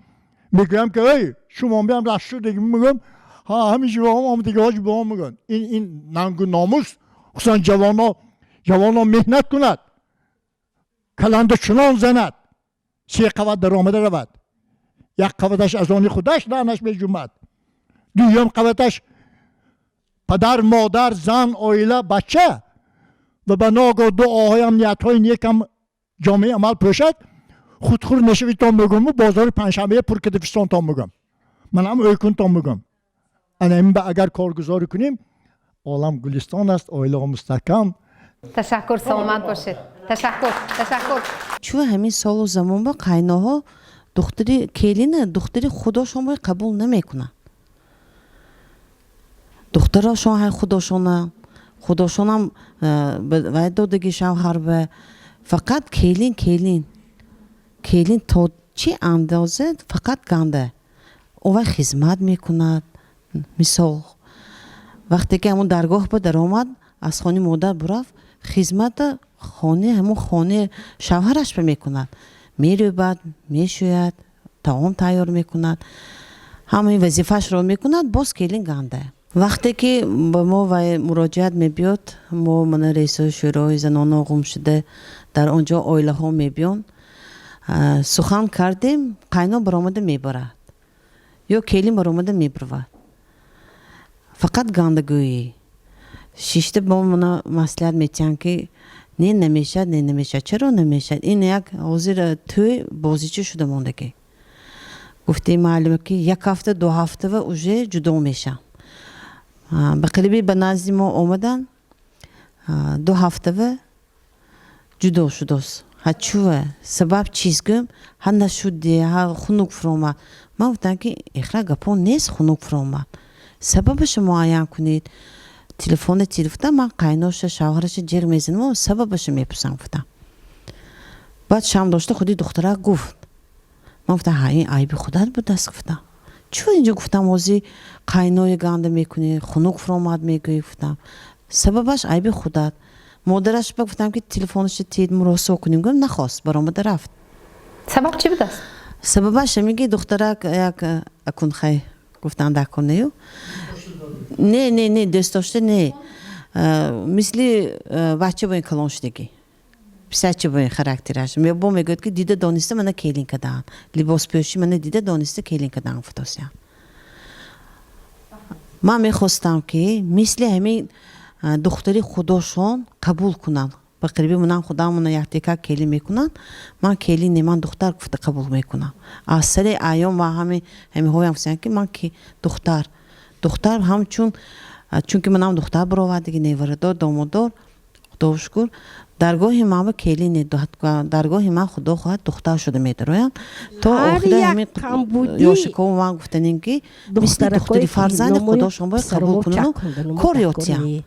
мегӯям, ки эй, шумо биям расшудагӣ, мегӯям, ҳа, ҳамин ҷивоҳом омадагиҳо ҷибоҳом мегӯянд. Ин нангу номус. Хусусан ҷавоно, ҷавоно меҳнат кунад, каланда чунон занад, се қават даромада равад. Як қаваташ аз они худаш, лаънаш меҷумад, дуюм қаваташ падар, модар, зан, оила, бача ва ба ногоҳ дуоҳоям, ниятҳои некам ҷомеи амал пӯшад. Худхӯр мешавитон мегӯму бозори панҷшанбе пур кида фистонтон мегӯм. Манам ӯйкунтон мегӯм. Ана ин ба агар коргузорӣ кунем, олам гулистон аст, оилаҳо мустаҳкам. Ташаккур, саломат бошед, ташаккур, ташаккур. Чун ҳамин солу замон ба қайноҳо духтари келина духтари худошон бо қабул намекунанд. Духтарошон ҳай худошона, худошонам вай додаги шавҳар ба фақат келин, келин, келин то чӣ андоза фақат ганда овай хизмат мекунад. Мисол, вақте ки ҳамун даргоҳ ба даромад, аз хони модар бурафт, хизмата хони ҳамун хони шавҳараш ба мекунад: мерӯбад, мешӯяд, таом тайёр мекунад, ҳамаи вазифаашро мекунад. Боз келин ганда. Вақте ки ба мо вай муроҷиат мебиёд, мо мана раисои шӯрои заноно гум шуда, дар он ҷо оилаҳо мебиён, сухан кардем, қайно баромада мебарад ё келин баромада мебаравад, фақат гандагӯӣ. Шишта бо мана маслиҳат метиҳанд, ки не, намешавад, не, намешавад. Чаро намешавад? Ин як ҳозир тӯй бозича шуда мондагӣ. Гуфтем маълума, ки як ҳафта, 2 ҳафтава уже ҷудо мешаванд. Ба қариби ба назди мо омаданд, 2 ҳафтава ҷудо шудост. Ҳа, чува, сабаб чист, гӯм, ҳа, нашуди, ҳа, хунук фуромад. Ман гуфтам, ки ихра гапо нест, хунук фуромад, сабабаша муайян кунед. Телефона тирифтам, ман қайноша, шавҳараша ҷеғ мезанам, сабабаша мепурсам, гуфтам. Баъд шам дошта худи духтарак гуфт. Ман гуфтам, ҳа, ин айби худат будааст, гуфтам. Чӯ инҷо, гуфтам, ҳозир қайнои ганда мекунӣ, хунук фуромад мегӯӣ, гуфтам, сабабаш айби худат. Модараш ба гуфтам, ки телефонаша тид, муросо кунем, гӯм, нахост, баромада рафт. Сабаб чӣ будааст? Сабабаш ҳамин, ки духтарак як акун хай гуфтан дакунаю, не, не, не, дӯст дошта не, мисли бача бо ин калон шудагӣ, писарча бо ин характераш бо мегӯяд, ки дида дониста мана келин кадаанд, либоспӯшӣ мана дида дониста келин кадаанд, гуфтосиям. Ман мехостам, ки мисли ҳамин духтари худошон қабул кунанд. Ба қариби манам худамона яктека келин мекунанд, ман келин не, ман духтар гуфта қабул мекунам. Аз сари айём ва ҳами ҳамиҳоям гуфтам, ки ман ки духтар, духтар ҳамчун, чунки манам духтар баровардиги, неварадор, домоддор, худо шукр. Даргоҳи ман ба келин не, даргоҳи ман, худо хоҳад, духтар шуда медароянд. То охири ҳамин ёшикову ман гуфтанем, ки мисли духтари фарзанди худошон бояд қабул кунану кор ётиям.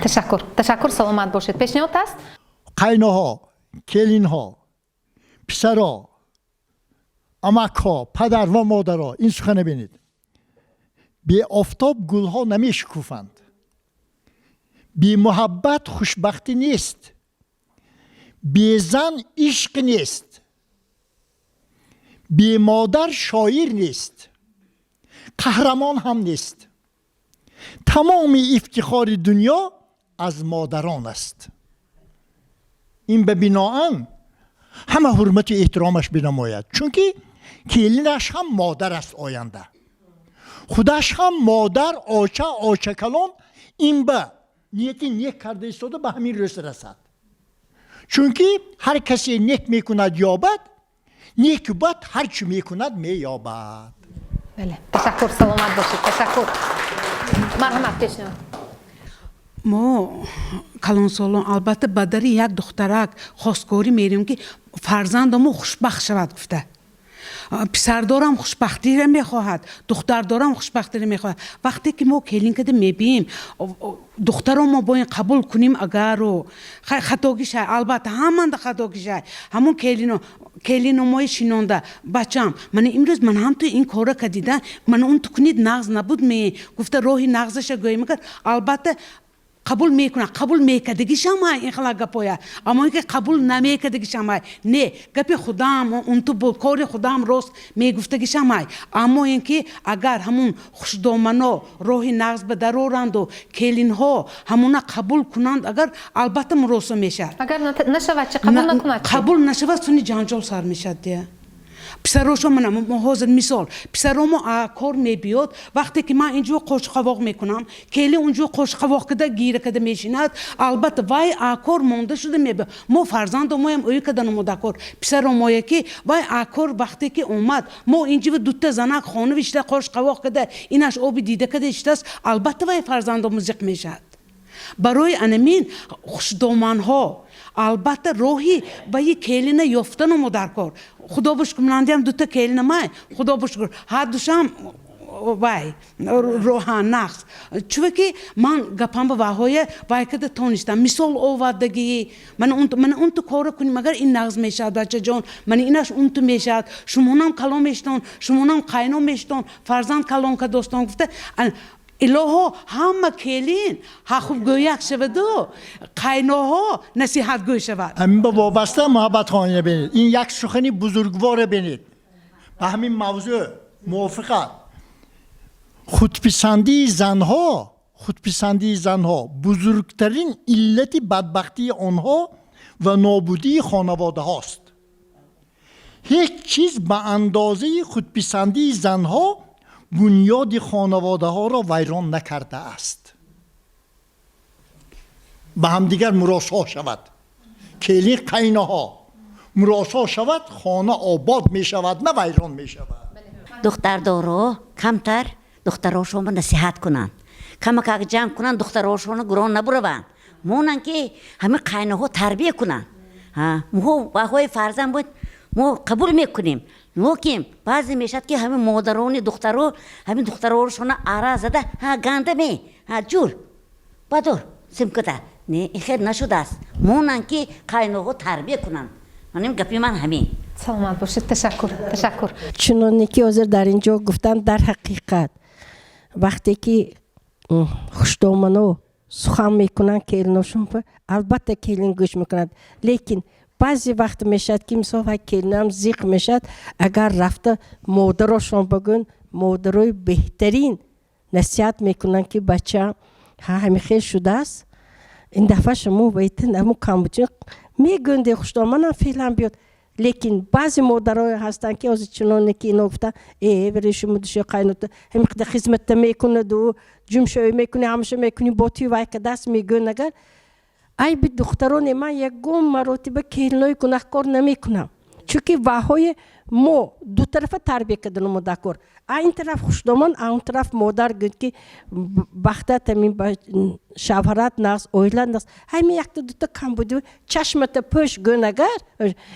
Ташаккур, ташаккур, саломат бошед. Пешниҳод аст? Қайноҳо, келинҳо, писаро, амакҳо, падар ва модаро, ин сухане бинед: беофтоб гулҳо намешукуфанд, бемуҳаббат хушбахтӣ нест, безан ишқ нест, бемодар шоир нест, қаҳрамон ҳам нест. Тамоми ифтихори дунё аз модарон аст. Ин ба биноан ҳама ҳурмату эҳтиромаш бинамояд, чунки келинаш ҳам модар аст, оянда худаш ҳам модар, оча, очакалон. Ин ба нияти нек карда истода ба ҳамин рӯз расад, чунки ҳар касе нек мекунад, ёбад, неку бад ҳар чӣ мекунад, меёбад. Бале, ташаккур, саломат бошед, ташаккур. Марҳамат, пешниҳод. Мо калонсолон албатта ба дари як духтарак хостгорӣ мерем, ки фарзандамо хушбахт шавад, гуфта. Писардорам хушбахтиро мехоҳад, духтардорам хушбахтиро мехоҳад. Вақте ки мо келин када мебием, духтаро мо бояд қабул кунем. Агару хатогишай, албатта ҳаманда хатогишай, ҳамун келино, келиномои шинонда: «Бачам, мана имрӯз ман ҳам ту ин кора кадида, мана он ту кунид, нағз набуд ме», гуфта, роҳи нағзаша гӯем, агар албатта қабул мекунад. Қабул мекардагишам ин хела гапоя, аммо ин ки қабул намекардагишам не, гапи худам унту буд, кори худам рост мегуфтагишам. Аммо ин ки агар ҳамун хушдомано роҳи нағз ба дароранду келинҳо ҳамуна қабул кунанд, агар албатта муросо мешавад. Агар нашавад чи, қабул накунад? Қабул нашавад, суни ҷанҷол сар мешавад дия. Писарошо мана мо ҳозир мисол писаромо кор мебиёд, вақте ки ман инҷо қошқавоқ мекунам, келин унҷо қошқавоқ када гира када мешинад, албатта вай кор монда шуда мебиёд. Мо фарзандомоям ӯй каданамо дакор. Писаромое ки вай кор вақте ки омад, мо инҷо дута занак хона вишта қошқавоқ када, инаш оби дида када иштааст, албатта вай фарзандомо зиқ мешавад. Барои анамин хушдоманҳо албатта роҳи ваи келина ёфтанамо дар кор. Худо бошукр, манандиам дута келинамай, худо бошукр, ҳар душам вай роҳа нақс. Чунки ки ман гапам ба ваҳоя вай када тонистам мисол овардагӣ, мана унту кора кунӣ, магар ин нағз мешавад, бачаҷон, мана инаш унту мешавад, шумонам калон мештон, шумонам қайно мештон, фарзанд калон кадостон гуфта. Илоҳо, ҳама келин ҳа хубгӯяк шаваду қайноҳо насиҳатгӯй шавад. Ҳамин ба вобаста Муҳаббатхонина бинед, ин як сухани бузургворе бинед, ба ҳамин мавзӯъ мувофиқат. Худписандии занҳо бузургтарин иллати бадбахтии онҳо ва нобудии хонаводаҳост. Ҳеҷ чиз ба андозаи худписандии занҳо бунёди хонаводаҳоро вайрон накардааст. Ба ҳамдигар муросо шавад, келин қайнаҳо муросо шавад, хона обод мешавад, на вайрон мешавад. Духтардоро камтар духтарошонро насиҳат кунанд, камакак ҷамъ кунанд, духтарошонро гурон набураванд, монанд ки ҳамин қайнаҳо тарбия кунанд. Мо ваҳои фарзанд буд, мо қабул мекунем, лекин баъзе мешавад ки ҳамин модарони духтаро ҳамин духтарошона ара зада, ҳа гандаме, ҳа ҷур бадор симката не, ин хел нашудааст. Монанд ки қайноҳо тарбия кунанд. Маним гапи ман ҳамин. Саломат бошед, ташаккур, ташаккур. Чуноне ки ҳозир дар ин ҷо гуфтанд, дар ҳақиқат вақте ки хушдомано сухан мекунанд келиношон, албатта келин гӯш мекунад, лекин баъзе вақт мешавад ки мисол вай келинам зиқ мешавад, агар рафта модарошон бигӯн, модарои беҳтарин насиҳат мекунанд ки бача, ҳа ҳамин хел шудааст, ин дафъа шумо ҳамун камбуҷи мегӯнде, хушдоманам феълан биёд. Лекин баъзе модарое ҳастанд ки ҳозир чуноне ки ино гуфтанд, э вери шумо душо қайнота ҳамин қадар хизматта мекунаду ҷумшоӣ мекунӣ, ҳамаша мекунӣ, бо туи вай кадаст мегӯн. Агар айби духтароне, ман ягон маротиба келинои гунаҳкор намекунам, чунки ваҳои мо дутарафа тарбия карданамо дакор, а ин тараф хушдоман, а он тараф модар гӯяд ки бахтат ҳамин шавҳарат нағз, оила нағз, ҳамин якта дута камбуди чашмата пӯш гӯн, агар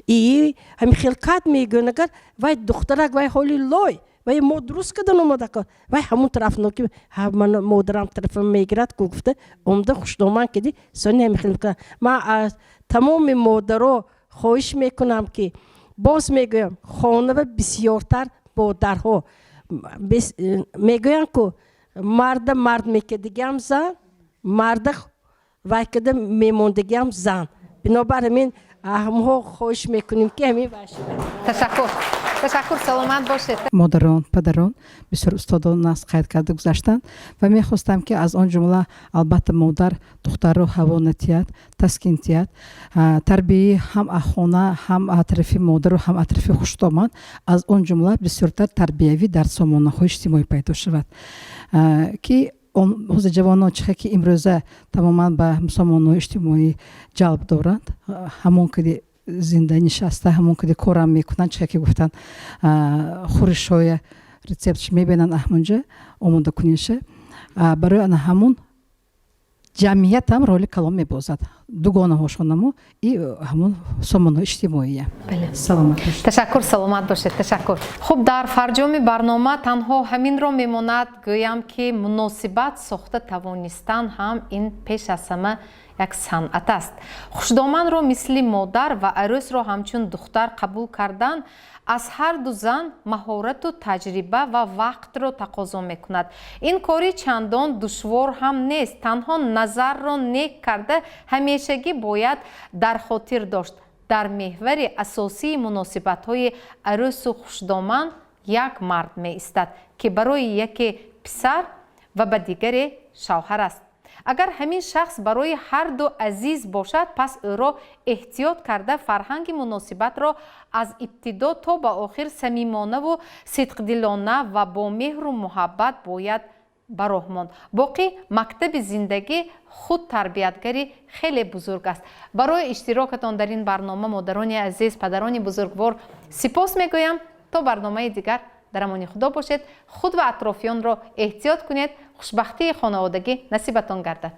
и ҳамин хелкат мегӯн, агар вай духтарак вай ҳоли лой вай мо дуруст карданамо дакор, вай ҳамун тараф ноки модарам тарафа мегирад ку гуфта омда хушдоман киди сони ҳамин хел мекунад. Ман аз тамоми модаро хоҳиш мекунам ки боз мегӯям, хонава бисёртар модарҳо мегӯянд ку марда мард мекардигиам зан, марда вай карда мемондагиам зан. Бинобар ҳамин ҳамҳо хоҳиш мекунем ки ҳамин вай шавад. Ташаккур, ташаккур, саломат бошед. Модарон, падарон бисёр устодон нас қайд карда гузаштанд ва мехостам ки аз он ҷумла албатта модар духтарро ҳаво натиҳад, таскин тиҳад. Тарбияи ҳам хона, ҳам атрофи модару ҳам атрофи хушдоман, аз он ҷумла бисёртар тарбиявӣ дар сомонаҳои иҷтимоӣ пайдо шавад, ки ҳозир ҷавонон чихе ки имрӯза тамоман ба сомонаҳои иҷтимоӣ ҷалб доранд, ҳамон киди зинда нишаста, ҳамон киди корам мекунанд, чихе ки гуфтанд, хӯришҳоя рецептш мебинанд, аҳмунҷа омода куниша. Барои ана ҳамун ҷамъиятам роли калон мебозад, дугонаҳошонамо и ҳамун сомонаҳои иҷтимоия. Саломат. Ташаккур, саломат бошед, ташаккур. Хуб, дар фарҷоми барнома танҳо ҳаминро мемонад гӯям ки муносибат сохта тавонистан ҳам ин пеш аз ҳама як санъат аст. Хушдоманро мисли модар ва арӯсро ҳамчун духтар қабул кардан аз ҳарду зан маҳорату таҷриба ва вақтро тақозо мекунад. Ин кори чандон душвор ҳам нест, танҳо назарро нек карда ҳамешагӣ бояд дар хотир дошт: дар меҳвари асосии муносибатҳои арӯсу хушдоман як мард меистад, ки барои яке писар ва ба дигаре шавҳар аст. Агар ҳамин шахс барои ҳарду азиз бошад, пас ӯро эҳтиёт карда, фарҳанги муносибатро аз ибтидо то ба охир самимонаву сидқдилона ва бо меҳру муҳаббат бояд ба роҳ монд. Боқӣ мактаби зиндагӣ худ тарбиятгари хеле бузург аст. Барои иштирокатон дар ин барнома, модарони азиз, падарони бузургвор, сипос мегӯям. То барномаи дигар дар амони Худо бошед. Худ ва атрофиёнро эҳтиёт кунед. Хушбахтии хонаводагӣ насибатон гардад.